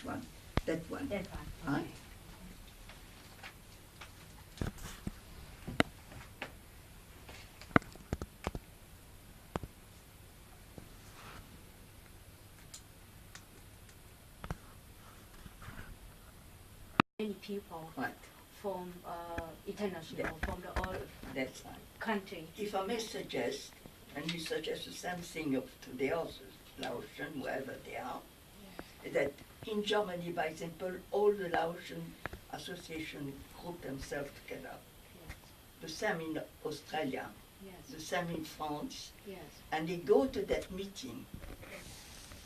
One. That one. That one. Huh? Okay. Many people What? from, uh, international, Yeah. from the all That's right. country. If I may suggest, and we suggest the same thing of, to the others, Laotian, wherever they are, Yes. that in Germany, by example, all the Laotian association group themselves together. Yes. The same in Australia, Yes. the same in France, Yes. and they go to that meeting,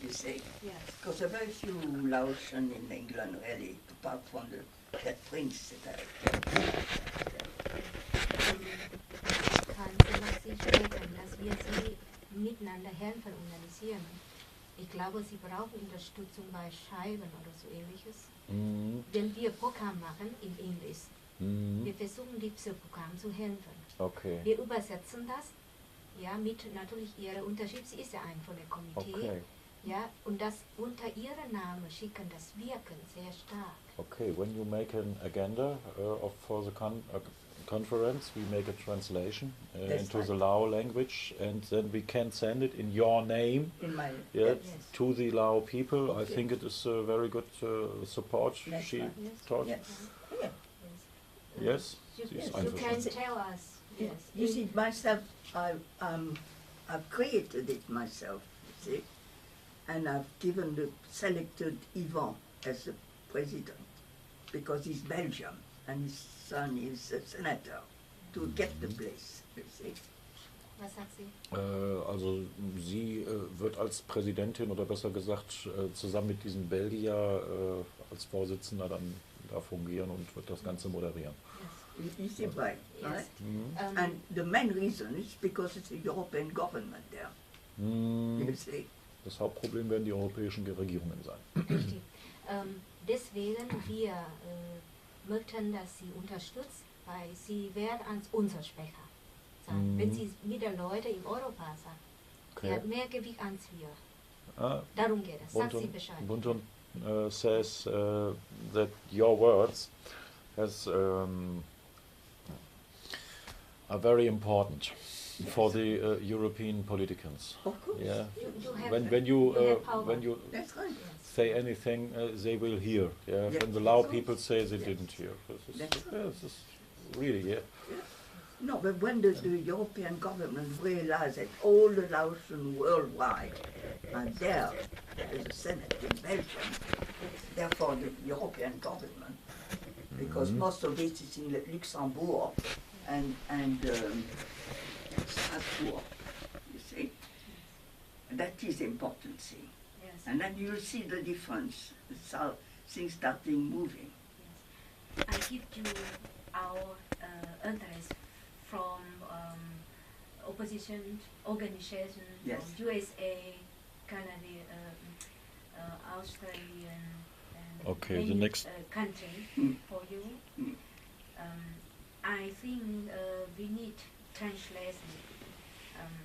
you see. Yes. Because there are very few Laotian in England, really, apart from the, that prince that I Kann sowas sich denken, dass wir sie miteinander helfen organisieren. Ich glaube, sie brauchen Unterstützung bei Schreiben oder so Ähnliches. Mhm. Wenn wir Programm machen in Englisch, Mhm. wir versuchen, diese Programm zu helfen. Okay. Wir übersetzen das, ja, mit natürlich ihrer Unterschrift. Sie ist ja ein von der Komitee. Okay. Ja, und das unter ihrem Namen schicken, das wirken sehr stark. Okay, when you make an agenda, uh, of, for the con-, uh, conference, we make a translation, uh, That's into the right. Lao language, and then we can send it in your name, In my, yeah, yes. to the Lao people. I Okay. think it is a very good, uh, support That's she right. Yes. thought. Yes. Yeah. Yes, You, this yes, you einfach can schon. tell us. Yes. You see, myself, I, um, I've created it myself, you see, and I've given the, selected Yvan as the president, because he's Belgian and his son is a senator, to get the place, you see. Was sagt sie? Äh, also sie, äh, wird als Präsidentin oder besser gesagt, äh, zusammen mit diesem Belgier, äh, als Vorsitzender dann da fungieren und wird das Ganze moderieren. Yes. Is it right? Yes. Right? Mhm. Um, And the main reason is because it's a European government there. Mhm. You see? Das Hauptproblem werden die europäischen Ge-, Regierungen sein. Richtig. Ähm, deswegen wir, äh, möchten, dass sie unterstützt, weil sie wird als unser Sprecher sein. Wenn Mhm. sie mit der Leute in Europa sagt, sie Okay. hat mehr Gewicht als wir. Ah, Darum geht es. Sagt sie Bunton, Bescheid. Bunton, uh, says, uh, that your words has, um, are very important for Yes. the, uh, European politicians. Of course. Yeah. You, you have When, the, when you, you have uh, power. when you That's right. Yes. say anything, uh, they will hear. Yeah. Yes. When the Lao That's people right. say they Yes. didn't hear. This is, That's right. yeah, this is really, yeah. Yeah. No, but when the, the European government realize that all the Laotians worldwide are there, there's a Senate in Belgium, therefore the European government, because Mhm. most of it is in Lu-, Luxembourg and, and, um, Strasbourg, you see. That is important thing. Yes. And then you will see the difference, how things starting moving. Yes. I give you our, uh, address from, um, opposition organization Yes. from U S A, Canada, um, uh, Australian, and Okay, the many, next uh, country Mm. for you. Mm. Um, I think, uh, we need translation, um,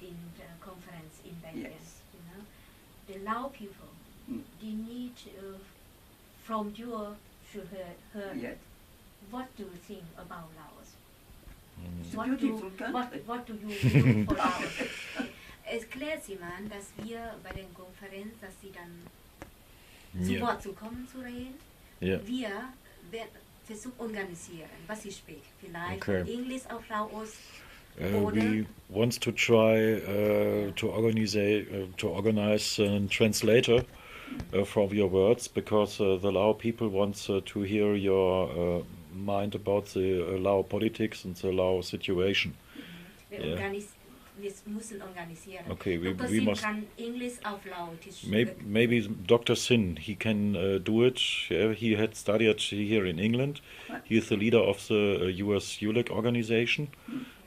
in the conference in Belgium, Yes. you know. The Lao people, Mm. they need, uh, from your to her, her, Yes. what do you think about Laos? Mm. It's a What do, beautiful what, country. what do you feel for Laos? Es klar, Simon, dass wir bei der Konferenz, dass sie dann zu Ja. Wort zu kommen, zu reden. Ja. Wir werden versuchen organisieren, was ich spreche. Vielleicht Okay. von Englisch auf Laos Uh, oder we want to try, uh, to organize, uh, to organize a translator, uh, from your words, because, uh, the Lao people want, uh, to hear your, uh, mind about the, uh, Lao politics and the Lao situation. Wir Ja. organis-, wir müssen organisieren. Okay, we, Doktor we Sin must kann Englisch auf Laotisch May-, reden. Maybe Doctor Sin, he can, uh, do it. Yeah, he had studied here in England. He is the leader of the, uh, U S ULEC organization.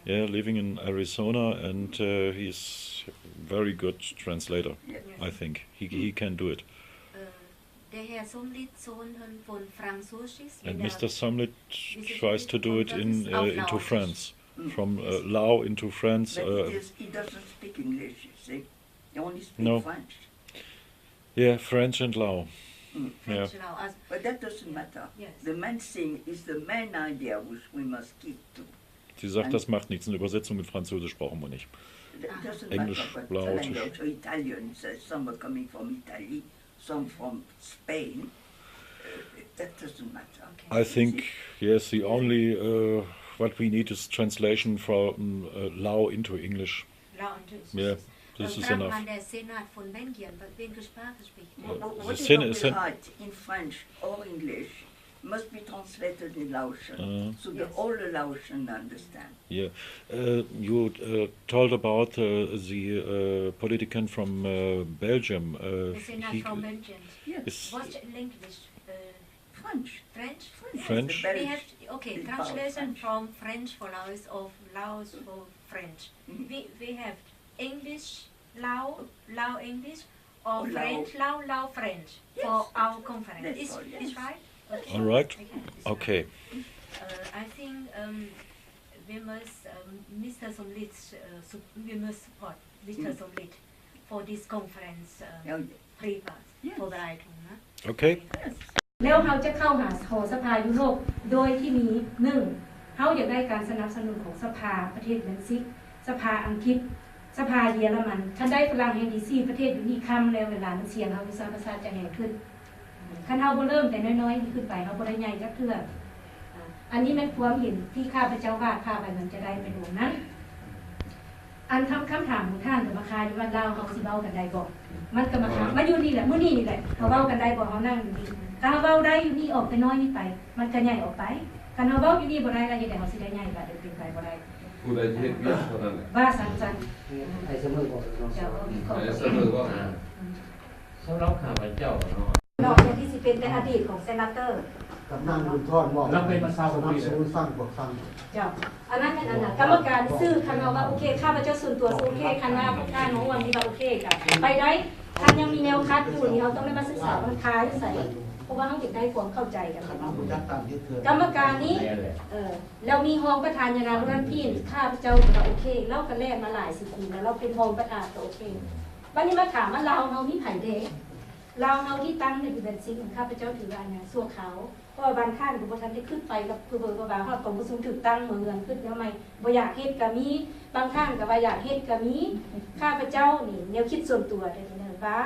Yeah, living in Arizona, and, uh, he is very good translator, Yes. I think. He, he can do it. Äh, der Herr Somlith soll von Französisch And wieder Mister Somlith tries to do it in, uh, into French. From, uh, Yes. Lao into French, But uh, he does, he doesn't speak English, you see. He only speaks No. French. Yeah, French and Lao. Mm. Yeah. French Lao as But that doesn't matter. Yes. The main thing is the main idea which we must keep to. Sie sagt, das macht nichts. Eine Übersetzung in Französisch brauchen wir nicht. That doesn't English, matter, but Lao, language, or Italian, so some are coming from Italy, some from Spain. Uh, that doesn't matter. I think, yes, the only, uh, what we need is translation from uh, Lao into English. Lao into Yeah, English. this Äh, is Frau enough. Van der Senat von Belgien, wa- welche Sprache spricht What, er? what, The what is Sen- what we Sen- write in French or English must be translated in Laotian, Uh-huh. so the Yes. all the Laotian understand. Yeah. Uh, you uh, told about uh, the uh, politician from uh, Belgium. Uh, The Senat he- from Belgium. Yes. is- What language? Äh, French. French? Yes, French? The We Belgian have, okay, is translation French. From French for Lao is of Laos for French. Mhm. We, we have English, Lao, Lao English, or Or Lao. French, Lao, Lao, French Yes, for our that's conference. that's Is, all, is yes. Right? Yes. Okay. All right. Okay, it's Okay. Right. Uh, I think um, we must, um, Mister Somlit, uh, sup- we must support Mister Mm. Somlit for this conference uh, Oh, paper yes. for Brighton. Huh? Okay. Yes. แล้วเราจะเข้าหาหอสภายุโรปโดยที่มี หนึ่ง เราอยากได้การสนับสนุนของสภาประเทศเบลจิก สภาอังกฤษ สภาเยอรมัน คันได้ฝรั่งแห่งดี สี่ ประเทศอยู่นี่คำแล้วเวลามันเสียงเราวิสาประสาทจะแห่งขึ้น คันเราบ่เริ่มแต่น้อยๆนี่ขึ้นไปเราบ่ได้ใหญ่จักเทื่อ อันนี้แม่นความเห็นที่ข้าพเจ้าวาดภาพไว้มันจะได้ไปดวงนั้น อันคำ คำถามของท่านกับมาคาอยู่ว่าลาวเฮาสิเว้ากันได้บ่ มันก็มาคามาอยู่นี่แหละ มื้อนี้นี่แหละ เฮาเว้ากันได้บ่ เฮานั่งอยู่นี่ ถ้าเฮาเว้าได้อยู่นี่ออกแต่น้อยนี่ไป มันก็ใหญ่ออกไป คันเฮาเว้าอยู่นี่บ่ได้แล้วเฮ็ดให้เฮาสิได้ใหญ่บาดนี้เป็นไปบ่ได้ ຜູ້ໃດເຮັດວຽກເທົ່ານັ້ນແຫຼະ ว่าซั่น ໃຫ້ສະເໝີບອກເນາະ เจ้า ໃຫ້ສະເໝີວ່າ ສຳລັບຂ້າພະເຈົ້າເນາະ นอกจากที่สิเป็นแต่อดีตของเซนาเตอร์ ກຳນັນບຸນທອນເວົ້າ ລາວເປັນຊາວ ສະໜັບສະໜູນສ້າງກວດຂັງ เจ้า อันนั้น อันนั้นน่ะ กรรมการซื้อ คันเฮาว่าโอเค ข้าพเจ้าส่วนตัวโอเค คันว่าท่านของวันนี้ว่าโอเค ก็ไปได้ คันยังมีแนวคัดอยู่นี่ เฮาต้องได้มาศึกษาว่าคาอยู่ไส เพราะว่าเฮาอยากได้ความเข้าใจกันเนาะ กรรมการนี้ เออ แล้วมีรองประธานยานางนุรัตน์ พีน ข้าพเจ้าก็โอเค ลาวก็แล่นมาหลายสิบปีแล้ว ลาวเป็นรองประธานก็โอเค บัดนี้มาถามว่าลาวเฮามีไผแด่ ลาวเฮาที่ตั้งในอยู่เบลจิก ข้าพเจ้าถือว่าอันนั้นชั่วคราว เพราะว่าบางท่านก็บ่ทันได้คิดไปกับคือเบอร์ว่าฮอดกองประชุมถูกตั้งเมืองคิดแนวใหม่ บ่อยากเฮ็ดก็มี บางท่านก็ว่าอยากเฮ็ดก็มี ข้าพเจ้านี่แนวคิดส่วนตัวเด้อว่า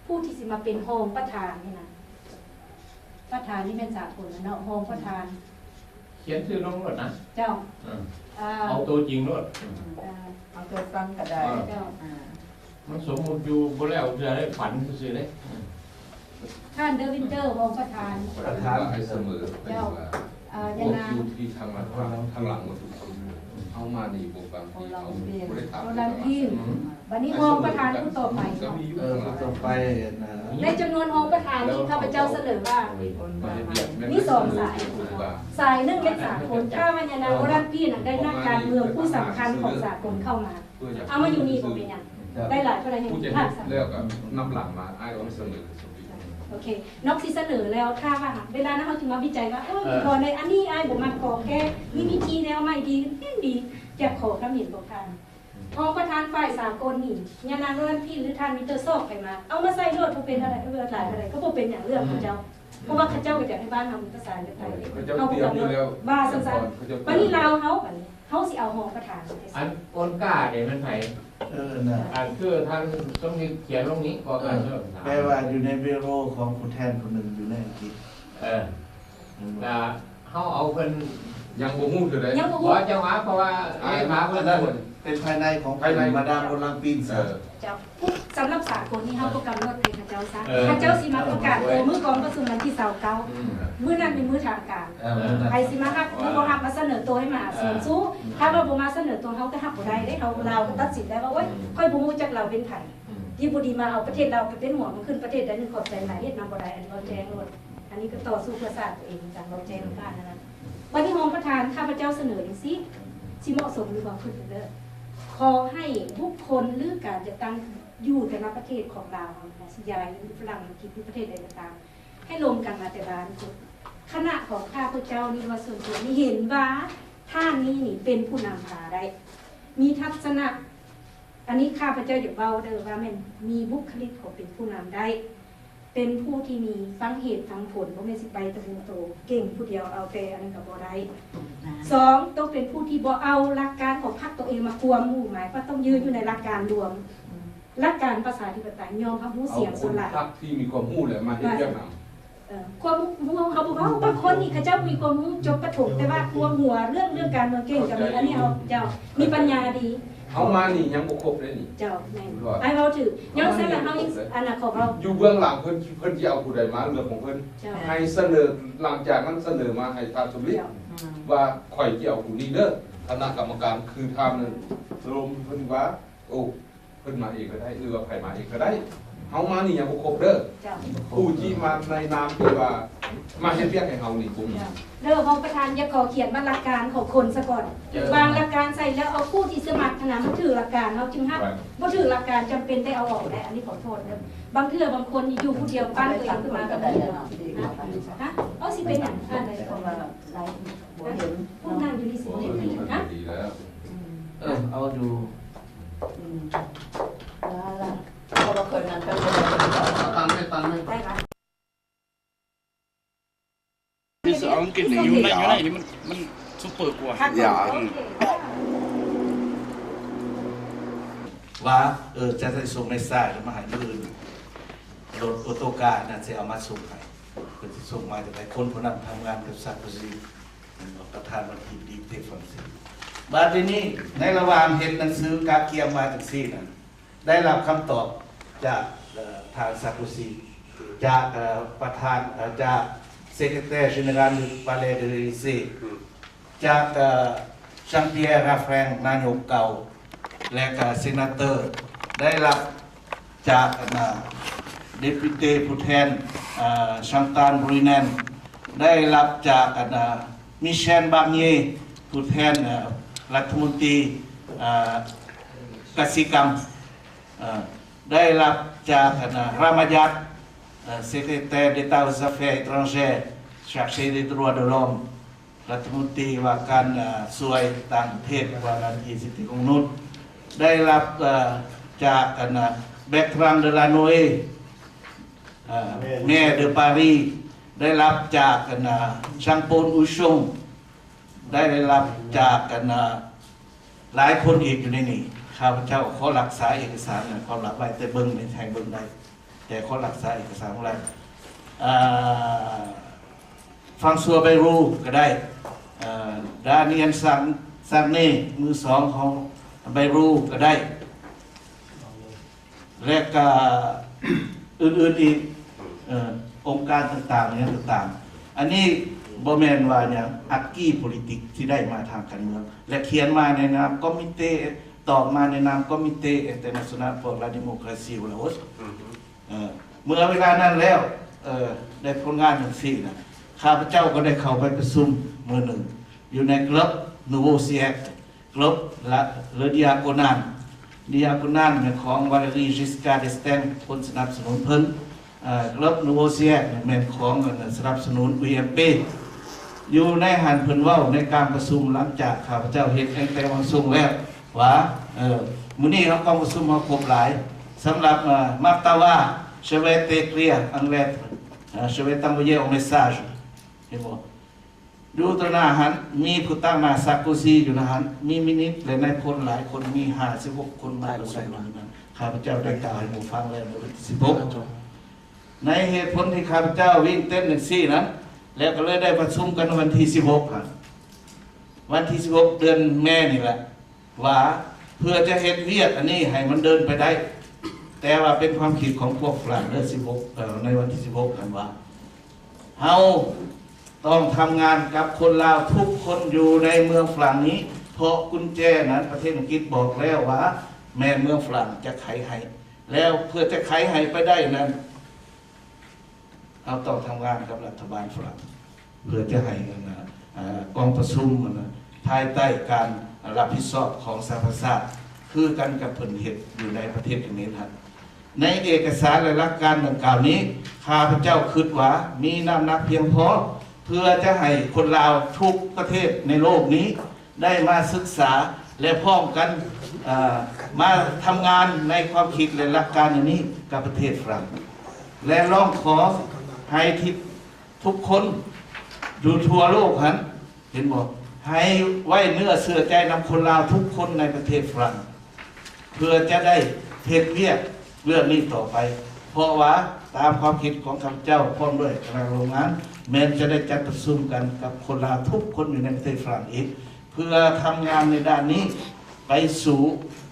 ผู้ที่สิมาเป็นรองประธานนี่นะ ประธานนี่แม่นสากลแล้วเนาะ รองประธาน ຂຽນຊື່ລົງໂລດນະ เจ้า ເອີ อ่า ເອົາໂຕຈິງໂລດ อ่า เอาตัวตั้งก็ได้ เจ้า อ่า ມັນສົມມຸດຢູ່ບໍ່ແລ້ວເທື່ອໄດ້ ຝັນຊື່ໆເດ້ ท่านเดอวินเตอร์รองประธาน ປະທານໃຫ້ສະເໝີ ເຈົ້າ ວ່າ อ่า ພ ยาว ກ นาง ຢູ່ທີ່ທາງຫຼັງ ທາງຫຼັງໝົດທຸກຄົນ ເຮົາມານີ້ບໍ່ບາງທີເຮົາບໍ່ໄດ້ຖາມ โรลันด์ พีน บัดนี้รองประธานผู้ต่อไป ກໍມີຢູ່ ເອີ ທາງຫຼັງ ຕໍ່ໄປນະ ในจำนวนรองประธานที่ข้าพเจ้าเสนอว่า ມັນເປັນວຽກ มีสองสาย สายหนึ่งเป็นสากล ถ้าว่ายานางโรลันด์ พีน ได้นักการเมืองผู้สำคัญของสากลเข้ามา เอามาอยู่นี่บ่เป็นหยัง ได้หลายเท่าใดแห่ง ຜູ້ຈະ ภา ເຮັ ค ດ สาม ແລ້ວກໍນຳຫຼັງມາ ອ້າຍກໍມາສະເໜີ ໂອເຄ ນອກຊິສະເໜີແລ້ວ ຖ້າວ່າເວລານັ້ນເຮົາຊິມາວິໄຈວ່າ ໂອ້ຍ ເອີ ຂໍໃນອັນນີ້ອ້າຍບໍ່ມັກ ຂໍແກ້ ມີວິທີແນວໃໝ່ດີ ແຮງດີ ຢາກຂໍຄຳເຫັນຂອງທ່ານ ຮອງປະທານຝ່າຍສາກົນນີ້ ຍານາງໂຣລັນ ພີນ ຫຼື ທ່ານມິເຕີ ຊອກໃຜມາ ເອົາມາໃສ່ໂລດ ບໍ່ເປັນອະໄລ ເອີ ຫຼາຍເທົ່າໃດກໍບໍ່ເປັນຫຍັງເລື່ອງຂອງເຈົ້າ ເພາະວ່າເຂົາເຈົ້າກໍຢາກໃຫ້ບ້ານເຮົາມີປະຊາທິປະໄຕ ເຮົາກໍກຳນົດວ່າຊັ້ນໆ ບາດນີ້ລາວເຮົາ ບາດນີ້ເຮົາຊິເອົາຮອງປະທານໄປໃສ່ ອັນໂອນກາເດ ແມ່ນໃຜ? ເອີ ນະ ອັນຄືທ່ານສົມຄິດຂຽນລົງນີ້ກໍການເຊີນ ແປວ່າຢູ່ໃນເບໂຣຂອງຜູ້ແທນຜູ້ໜຶ່ງຢູ່ໃນອັງກິດ ເອີ ກະເຮົາເອົາເພິ່ນ ຍັງບໍ່ຮູ້ເທື່ອໃດ ຍັງບໍ່ ບໍ່ ຮູ້ ຈັ່ງຫວະ ເພາະວ່າເລຂາເພິ່ນ เป็นภายในของกลุ่มมาดามโรลัน พีน ເອີ ເຈົ້າ ສຳລັບສາກົນນີ້ເຮົາກໍກຳນົດໃຫ້ເຂົາເຈົ້າຊະ ເອີ ເຂົາເຈົ້າຊິມາປະກາດຕົວມື້ກອງປະຊຸມວັນທີຊາວເກົ້າ ອືມ ມື້ນັ້ນເປັນມື້ທາງການ ເອີ ມື້ນັ້ນ ໃຜຊິມາຮັບ ຫຼື ບໍ່ຮັບ ມາສະເໜີຕົວໃຫ້ມະຫາຊົນ ເອີ ສູ້ ຖ້າວ່າບໍ່ມາສະເໜີຕົວ ເຮົາກໍຮັບບໍ່ໄດ້ເດ້ ເຮົາ ລາວກໍຕັດສິນໄດ້ວ່າ ໂອ້ຍ ຂ້ອຍບໍ່ຮູ້ຈັກລາວເປັນໃຜ ດີບໍ່ດີມາເອົາປະເທດລາວໄປເປັນຫົວ ມາຂຶ້ນປະເທດໃດໜຶ່ງ ຂອບໃຈຫຼາຍ ເຮັດນຳບໍ່ໄດ້ ອັນນີ້ເວົ້າແຈ້ງໂລດ ອັນນີ້ກໍຕໍ່ສູ້ເພື່ອຊາດຕົວເອງ ຈັ່ງເວົ້າແຈ້ງກັນນັ້ນ ບັດນີ້ຮອງປະທານ ຂ້າພະເຈົ້າສະເໜີຈັ່ງຊີ້ ຊິເໝາະສົມຫຼືບໍ່ ຄິດເດີ ຂໍໃຫ້ບຸກຄົນ ຫຼື ການຈັດຕັ້ງຢູ່ແຕ່ລະປະເທດຂອງລາວເຮົານະ ຊິຍ້າຍຢູ່ຝຣັ່ງ ອັງກິດ ຢູ່ປະເທດໃດກໍຕາມ ໃຫ້ລົມກັນມາແຕ່ບ້ານພຸ້ນ ຄະນະຂອງຂ້າພະເຈົ້ານີ້ ຫຼືວ່າສ່ວນຕົວນີ້ເຫັນວ່າທ່ານນີ້ນີ້ເປັນຜູ້ນຳພາໄດ້ ມີທັດສະນະ ອັນນີ້ຂ້າພະເຈົ້າຢາກເວົ້າເດີວ່າແມ່ນມີບຸກຄະລິກຂອງເປັນຜູ້ນຳໄດ້ ເປັນຜູ້ທີ່ມີຟັງເຫດຟັງຜົນ, ບໍ່ແມ່ນຊິໄປແຕ່ຫົວໂຕ, ເກັ່ງຜູ້ດຽວເອົາແຕ່ອັນນັ້ນກໍບໍ່ໄດ້. ສອງ, ຕ້ອງເປັນຜູ້ທີ່ບໍ່ເອົາຫຼັກການຂອງພັກຕົວເອງມາກວມໝູ່ໝາຍ, ວ່າຕ້ອງຢືນຢູ່ໃນຫຼັກການລວມ, ຫຼັກການປະຊາທິປະໄຕ, ຍອມຮັບຮູ້ສຽງສ່ວນຫຼາຍ. ເອົາຄົນພັກທີ່ມີຄວາມຮູ້ແຫຼະມາເຮັດວຽກນຳ. ເອີ ຄວາມຮູ້ເຮົາບໍ່ເວົ້າ, ບາງຄົນນີ້ເຂົາເຈົ້າມີຄວາມຮູ້ຈົບປະຖົມ, ແຕ່ວ່າຄວາມຫົວເລື່ອງ, ເລື່ອງການເມືອງເກັ່ງກໍມີ. ເຈົ້າ ອັນນີ້ເຮົາ ເຈົ້າ ເຈົ້າ ມີປັນຍາດີ. ເຮົາມານີ້ຍັງບໍ່ຄົບເດ້ນີ້. ເຈົ້າ ແມ່ນ. ເວົ້າຖືກ. ຍ້ອນຊັ້ນລະເຮົາຍັງ ອັນນ່າ ຂໍເວົ້າ ຢູ່ເບື້ອງຫຼັງເພິ່ນ, ເພິ່ນຊິເອົາຜູ້ໃດມາເລື່ອງຂອງເພິ່ນ. ເຈົ້າ ໃຫ້ສະເໜີ, ຫຼັງຈາກນັ້ນສະເໜີມາໃຫ້ທ່ານສົມລິດ ເຈົ້າ ວ່າຂ້ອຍຊິເອົາຜູ້ນີ້ເດີ. ຄະນະກຳມະການຄືທ່ານນັ້ນ ລົມເພິ່ນວ່າ ໂອ້ ເພິ່ນມາເອງກໍໄດ້ ຫຼືວ່າໃຜມາເອງກໍໄດ້, ເຮົາມານີ້ຍັງບໍ່ຄົບເດີ. ເຈົ້າ ຜູ້ທີ່ມາໃນນາມທີ່ວ່າມາເຮັດວຽກໃຫ້ເຮົານີ້ບໍ່ມີ. ເຈົ້າ ເດີ ຮອງປະທານ ຢາກຂໍຂຽນມາຫຼັກການຂອງຄົນສາກ່ອນ. ເຈົ້າ ວາງຫຼັກການໃສ່ແລ້ວເອົາຜູ້ທີ່ສະໝັກຫັ້ນນະມາຖືຫຼັກການ, ເຮົາຈຶ່ງຮັບ. ບໍ່ຖືຫຼັກການຈຳເປັນໄດ້ເອົາອອກແຫຼະ. ອັນນີ້ຂໍໂທດເດີ, ບາງເທື່ອບາງຄົນນີ້ຢູ່ຜູ້ດຽວ ປັ້ນຕົວເອງຂຶ້ນມາກໍມີ. ຮະ? ເອົາ ຊິເປັນຫຍັງ? ອັນໃດຂອງ ບໍ່ເຫັນ ຜູ້ນັ່ງຢູ່ນີ້ຊິບໍ່ເຫັນຫຍັງ? ຮະ? ເອີ ເອົາຢູ່. ອືມ ລະ ລະ ເພາະວ່າເຄີຍນັ້ນກໍ ຕັນໄປ ຕັນໄປ ໄດ້ລະ. ມີສອງກິນນີ້ ຢູ່ໃນ ຢູ່ໃນນີ້ມັນ ມັນຊຸບເປີກວ່າ. ຢາ ອືມ ວ່າ ເອີ ຈະໄດ້ສົ່ງເມສເຊດມາໃຫ້ມື້ອື່ນ, ລົດໂອໂຕການັ້ນຊິເອົາມາສົ່ງໃຫ້. ເພິ່ນຊິສົ່ງມາຈາກໃດ? ຄົນຜູ້ນັ້ນທຳງານກັບ Sarkozy ແມ່ນບໍ່? ປະທານາທິບໍດີປະເທດຝຣັ່ງເສດ. ບາດທີນີ້ ໃນລະຫວ່າງເຮັດໜັງສືກະກຽມມາຈັ່ງຊີ້ນັ້ນ ໄດ້ຮັບຄຳຕອບຈາກ ເອີ ທ່ານ Sarkozy, ຈາກ ເອີ ປະທານ ເອີ ຈາກ Secrétaire Général du Palais de l'Élysée, ຈາກ ເອີ Jean-Pierre Raffarin ນາຍົກເກົ່າ ແລະກະ Sénateur, ໄດ້ຮັບຈາກ ອັນນ່າ Député ຜູ້ແທນ ເອີ Chantal Brunen, ໄດ້ຮັບຈາກ ອັນນ່າ Michel Barnier ຜູ້ແທນ ເອີ ລັດຖະມົນຕີ ເອີ ກະສິກຳ, ເອີ ໄດ້ຮັບຈາກ ອັນນ່າ Ramayat, ເອີ Secrétaire d'État aux Affaires étrangères, chargé des droits de l'homme, ລັດຖະມົນຕີວ່າການ ເອີ ຊ່ວຍຕ່າງປະເທດ ວ່າໜ້າທີ່ສິດທິມະນຸດ, ໄດ້ຮັບ ເອີ ຈາກ ອັນນ່າ Bertrand Delanoë, ເອີ Maire de Paris, ໄດ້ຮັບຈາກ ອັນນ່າ Jean-Paul Huchon, ໄດ້ ໄດ້ຮັບຈາກ ອັນນ່າ ຫຼາຍຄົນອີກຢູ່ໃນນີ້. ຂ້າພະເຈົ້າຂໍຮັກສາເອກະສານ ແລະ ຄວາມລັບໄວ້, ແຕ່ເບິ່ງໃຫ້ເບິ່ງໄດ້, ແຕ່ຂໍຮັກສາເອກະສານໄວ້. ເອີ François Bayrou ກໍໄດ້, ເອີ Daniel Sarné ມືສອງຂອງ Bayrou ກໍໄດ້. ແລະກະອື່ນໆອີກ, ເອີ ອົງການຕ່າງໆ ຫຍັງຕ່າງໆ. ອັນນີ້ບໍ່ແມ່ນວ່າຫຍັງ acquis politique ທີ່ໄດ້ມາທາງການເມືອງ ແລະຂຽນມາໃນນາມ comité, ຕອບມາໃນນາມ Comité International pour la Démocratie au Laos. ເອີ ເມື່ອເວລານັ້ນແລ້ວ, ເອີ ໄດ້ຜົນງານຈັ່ງຊີ້ນະ, ຂ້າພະເຈົ້າກໍໄດ້ເຂົ້າໄປປະຊຸມມື້ໜຶ່ງ ຢູ່ໃນ Club Nouveau Siècle, Club La, Le Diaconan. Diaconan ແມ່ນຂອງ Valéry Giscard d'Estaing ຄົນສະໜັບສະໜູນເພິ່ນ. ເອີ Club Nouveau Siècle ແມ່ນຂອງ ອັນ ສະໜັບສະໜູນ UMP. ຢູ່ໃນຫັ້ນເພິ່ນເວົ້າໃນການປະຊຸມ ຫຼັງຈາກຂ້າພະເຈົ້າເຮັດແຕ່ງຕັ້ງວາງຊົງແລ້ວວ່າ, ເອີ ມື້ນີ້ເຮົາກອງປະຊຸມເຮົາຄົບຫຼາຍ. ສຳລັບ ເອີ Martava, je vais t'écrire en lettre, ເອີ je vais t'envoyer un message. ເຫັນບໍ່? ຢູ່ຕໍ່ໜ້າຫັ້ນ ມີຜູ້ຕາງໜ້າ Sarkozy ຢູ່ໃນຫັ້ນ, ມີມິນິດ ແລະ ນາຍພົນຫຼາຍຄົນ, ມີຫ້າສິບຫົກຄົນມາປະຊຸມຢູ່ນັ້ນ. ຂ້າພະເຈົ້າໄດ້ກ່າວໃຫ້ໝູ່ຟັງແລ້ວໃນວັນທີສິບຫົກ. ໃນເຫດຜົນທີ່ຂ້າພະເຈົ້າວິ່ງເຕັ້ນຈັ່ງຊີ້ນັ້ນ ແລ້ວກໍເລີຍໄດ້ປະຊຸມກັນໃນວັນທີສິບຫົກຫັ້ນ, ວັນທີສິບຫົກ ເດືອນແມນີ້ແຫຼະ. ວ່າເພື່ອຈະເຮັດວຽກອັນນີ້ໃຫ້ມັນເດີນໄປໄດ້, ແຕ່ວ່າເປັນຄວາມຄິດຂອງພວກຝຣັ່ງເດີ ສິບຫົກ ເອີ ໃນວັນທີສິບຫົກນັ້ນວ່າ ເຮົາຕ້ອງທຳງານກັບຄົນລາວທຸກຄົນຢູ່ໃນເມືອງຝຣັ່ງນີ້, ເພາະກຸນແຈນັ້ນປະເທດອັງກິດບອກແລ້ວວ່າແມ່ນເມືອງຝຣັ່ງຈະໄຂໃຫ້, ແລ້ວເພື່ອຈະໄຂໃຫ້ໄປໄດ້ນັ້ນ ເຮົາຕ້ອງທຳງານກັບລັດຖະບານຝຣັ່ງ ເພື່ອຈະໃຫ້ ອັນນ່າ ເອີ ກອງປະຊຸມ ອັນນ່າ ພາຍໃຕ້ການຮັບຜິດຊອບຂອງສະຫະປະຊາຊາດ ຄືກັນກັບເພິ່ນເຮັດຢູ່ໃນປະເທດຂະເໝນຫັ້ນ. ໃນເອກະສານ ແລະ ຫຼັກການດັ່ງກ່າວນີ້ ຂ້າພະເຈົ້າຄິດວ່າມີນ້ຳໜັກພຽງພໍ ເພື່ອຈະໃຫ້ຄົນລາວທຸກປະເທດໃນໂລກນີ້ ໄດ້ມາສຶກສາ ແລະ ພ້ອມກັນ ເອີ ມາທຳງານໃນຄວາມຄິດ ແລະ ຫຼັກການອັນນີ້ກັບປະເທດຝຣັ່ງ. ແລະ ຮ້ອງຂໍໃຫ້ທີ່ທຸກຄົນຢູ່ທົ່ວໂລກຫັ້ນ ເຫັນບໍ່? ໃຫ້ໄວ້ເນື້ອເຊື່ອໃຈນຳຄົນລາວທຸກຄົນໃນປະເທດຝຣັ່ງ ເພື່ອຈະໄດ້ເຮັດວຽກເລື່ອງນີ້ຕໍ່ໄປ. ເພາະວ່າຕາມຄວາມຄິດຂອງຂ້າພະເຈົ້າ ພ້ອມດ້ວຍຄະນະໂຮງງານ ແມ່ນຈະໄດ້ຈັດປະຊຸມກັນກັບຄົນລາວທຸກຄົນຢູ່ໃນປະເທດຝຣັ່ງອີກ ເພື່ອທຳງານໃນດ້ານນີ້ໄປສູ່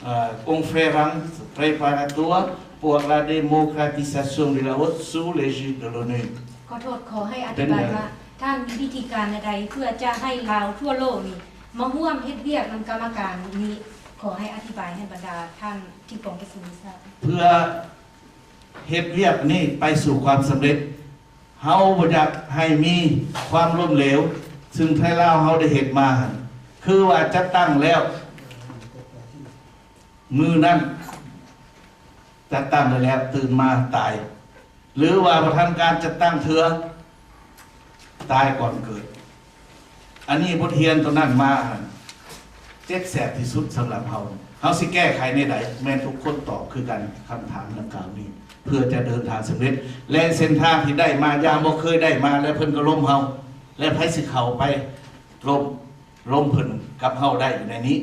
ອາ conférence préparatoire pour la démocratisation du Laos sous l'égide de l'ONU. ຂໍໂທດ ຂໍໃຫ້ອະທິບາຍວ່າ ທ່ານມີວິທີການແນວໃດ ເພື່ອຈະໃຫ້ລາວທົ່ວໂລກນີ້ມາຮ່ວມເຮັດວຽກນຳກຳມະການນີ້? ຂໍໃຫ້ອະທິບາຍໃຫ້ບັນດາທ່ານທີ່ກອງປະຊຸມໄດ້ຊາບ. ເພື່ອເຮັດວຽກນີ້ໄປສູ່ຄວາມສຳເລັດ ເຮົາບໍ່ຢາກໃຫ້ມີຄວາມລົ້ມເຫຼວ ຊຶ່ງໄທລາວເຮົາໄດ້ເຮັດມາຫັ້ນ ຄືວ່າຈັດຕັ້ງແລ້ວ ມື້ນັ້ນຈັດຕັ້ງໄດ້ແລ້ວ ຕື່ນມາຕາຍ ຫຼືວ່າບໍ່ທັນການຈັດຕັ້ງເທື່ອ ຕາຍກ່ອນເກີດ. ອັນນີ້ບົດຮຽນຕົວນັ້ນມາຫັ້ນ ເຈັບແສບທີ່ສຸດສຳລັບເຮົາ. ເຮົາຊິແກ້ໄຂແນວໃດ? ແມ່ນທຸກຄົນຕອບຄືກັນ ຄຳຖາມດັ່ງກ່າວນີ້ ເພື່ອຈະເດີນທາງສຳເລັດ ແລະ ເສັ້ນທາງທີ່ໄດ້ມາຢ່າງບໍ່ເຄີຍໄດ້ມາ ແລະ ເພິ່ນກໍລົ້ມເຮົາ ແລະ ໃຜຊິເຂົ້າໄປລົ້ມ ລົ້ມເພິ່ນກັບເຮົາໄດ້ຢູ່ໃນນີ້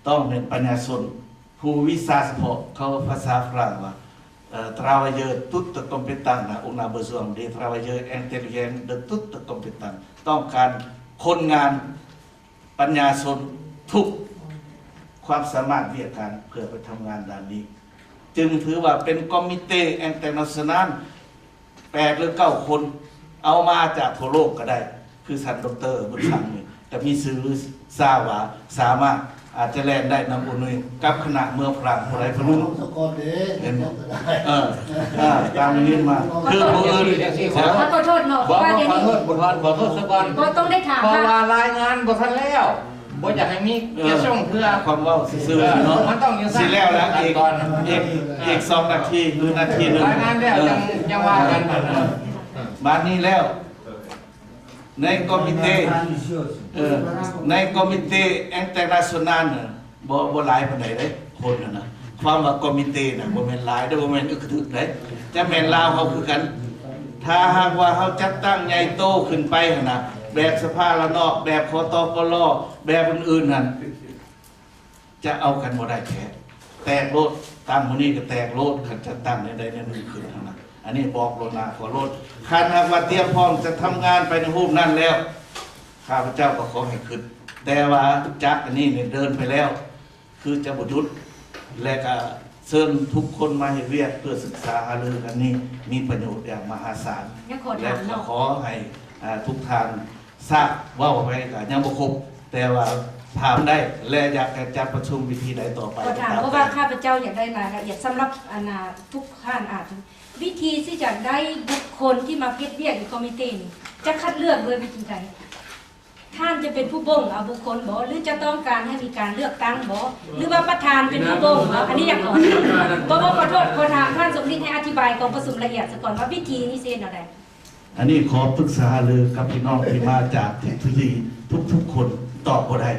ຕ້ອງແມ່ນປັນຍາຊົນ ຜູ້ວິຊາສະເພາະ ເຂົາພາສາຝຣັ່ງວ່າ ເອີ travailleurs de toute compétence ນະ on a besoin de travailleurs intelligents de toute compétence ຕ້ອງການຄົນງານປັນຍາຊົນທຸກຄວາມສາມາດວຽກງານ ເພື່ອໄປທຳງານດ້ານນີ້ ຈຶ່ງຖືວ່າເປັນ comité international ແປດຫຼືເກົ້າຄົນ ເອົາມາຈາກທົ່ວໂລກກໍໄດ້ ຄືທ່ານ ດອກເຕີ ບຸນສັງ ນີ້ ກໍມີຊື່ຊາວວ່າ ສາມາດ ອາດຈະແລ່ນໄດ້ນຳໂອນຸຍກັບຄະນະເມືອຝຣັ່ງຜູ້ໃດຜູ້ໜຶ່ງ ສະກອນເດ້ ເຫັນບໍ່? ເອີ ເອີ ຕາມໄດ້ຍິນມາ ຄືຜູ້ອື່ນ ຂໍໂທດເນາະ ບໍ່ ບໍ່ ຂໍໂທດ ບໍ່ ຂໍໂທດສະກ່ອນ ບໍ່ຕ້ອງໄດ້ຖາມ ເພາະວ່າລາຍງານບໍ່ທັນແລ້ວ ບໍ່ຢາກໃຫ້ມີ ເອີ ກຽດຊົງເທື່ອ ຄວາມເວົ້າຊື່ໆເນາະ ມັນຕ້ອງຢູ່ຊັ້ນ ຊິແລ້ວລະ ອີກ ອີກ ອີກສອງນາທີ ຫຼືນາທີໜຶ່ງ ລາຍງານແລ້ວ ເອີ ຈັ່ງ ຈັ່ງວ່າກັນ ບາດນີ້ແລ້ວ ໃນ comité ເອີ ໃນ comité international ນະ ບໍ່ ບໍ່ຫຼາຍປານໃດເດ້ ຄົນຫັ້ນນະ ຄວາມວ່າ comité ນະ ບໍ່ແມ່ນຫຼາຍເດ້ ບໍ່ແມ່ນອຶກກະທຶກເດ້ ຈະແມ່ນລາວເຮົາຄືກັນ. ຖ້າຫາກວ່າເຮົາຈັດຕັ້ງໃຫຍ່ໂຕຂຶ້ນໄປຫັ້ນນະ ແບບສະພາລະນອກ ແບບ ຄຕປລ ແບບອື່ນໆຫັ້ນ ຈະເອົາກັນບໍ່ໄດ້ແທ້ ແຕກໂລດ ຕັ້ງມື້ນີ້ກໍແຕກໂລດ ຄັນຈັດຕັ້ງແນວໃດແນວໜຶ່ງຂຶ້ນຫັ້ນນະ. ອັນນີ້ບອກລ່ວງໜ້າຂໍໂລດ ຄັນຫາກວ່າຕຽມພ້ອມຈະທຳງານໄປໃນຮູບນັ້ນແລ້ວ ຂ້າພະເຈົ້າກໍຂໍໃຫ້ຄຶດ ແຕ່ວ່າຈັກອັນນີ້ນີ້ເດີນໄປແລ້ວ ຄືຈະບໍ່ຢຸດ ແລະກະເຊີນທຸກຄົນມາເຮັດວຽກເພື່ອສຶກສາຫາລືກັນນີ້ ມີປະໂຫຍດຢ່າງມະຫາສານ ຍັງຂໍຖາມເນາະ ແລະກໍຂໍໃຫ້ ອາ ທຸກທ່ານ ຊາບເວົ້າໄປກໍຍັງບໍ່ຄົບ ແຕ່ວ່າຖາມໄດ້ ແລະ ຢາກຈະຈັດປະຊຸມວິທີໃດຕໍ່ໄປ ຂໍຖາມ ເພາະວ່າຂ້າພະເຈົ້າຢາກໄດ້ລາຍລະອຽດສຳລັບ ອັນນ່າ ທຸກທ່ານ ອາດວິທີທີ່ຈະໄດ້ບຸກຄົນທີ່ມາເຮັດວຽກຢູ່ຄອມມິເຕນີ້ ຈະຄັດເລືອກດ້ວຍວິທີໃດ? ທ່ານຈະເປັນຜູ້ບົ່ງເອົາບຸກຄົນບໍ ຫຼືຈະຕ້ອງການໃຫ້ມີການເລືອກຕັ້ງບໍ ຫຼືວ່າປະທານເປັນຜູ້ບົ່ງເອົາ? ອັນນີ້ຢາກຂໍ ບໍ່ ບໍ່ ຂໍໂທດ ຂໍຖາມທ່ານສົມฤດໃຫ້ອະທິບາຍກອງປະຊຸມລະອຽດສາກ່ອນວ່າວິທີນີ້ຊິເຮັດແນວໃດ? ອັນນີ້ຂໍປຶກສາຫາລືກັບພີ່ນ້ອງທີ່ມາຈາກທຸກທີ່ ທຸກໆຄົນ ຕອບບໍ່ໄດ້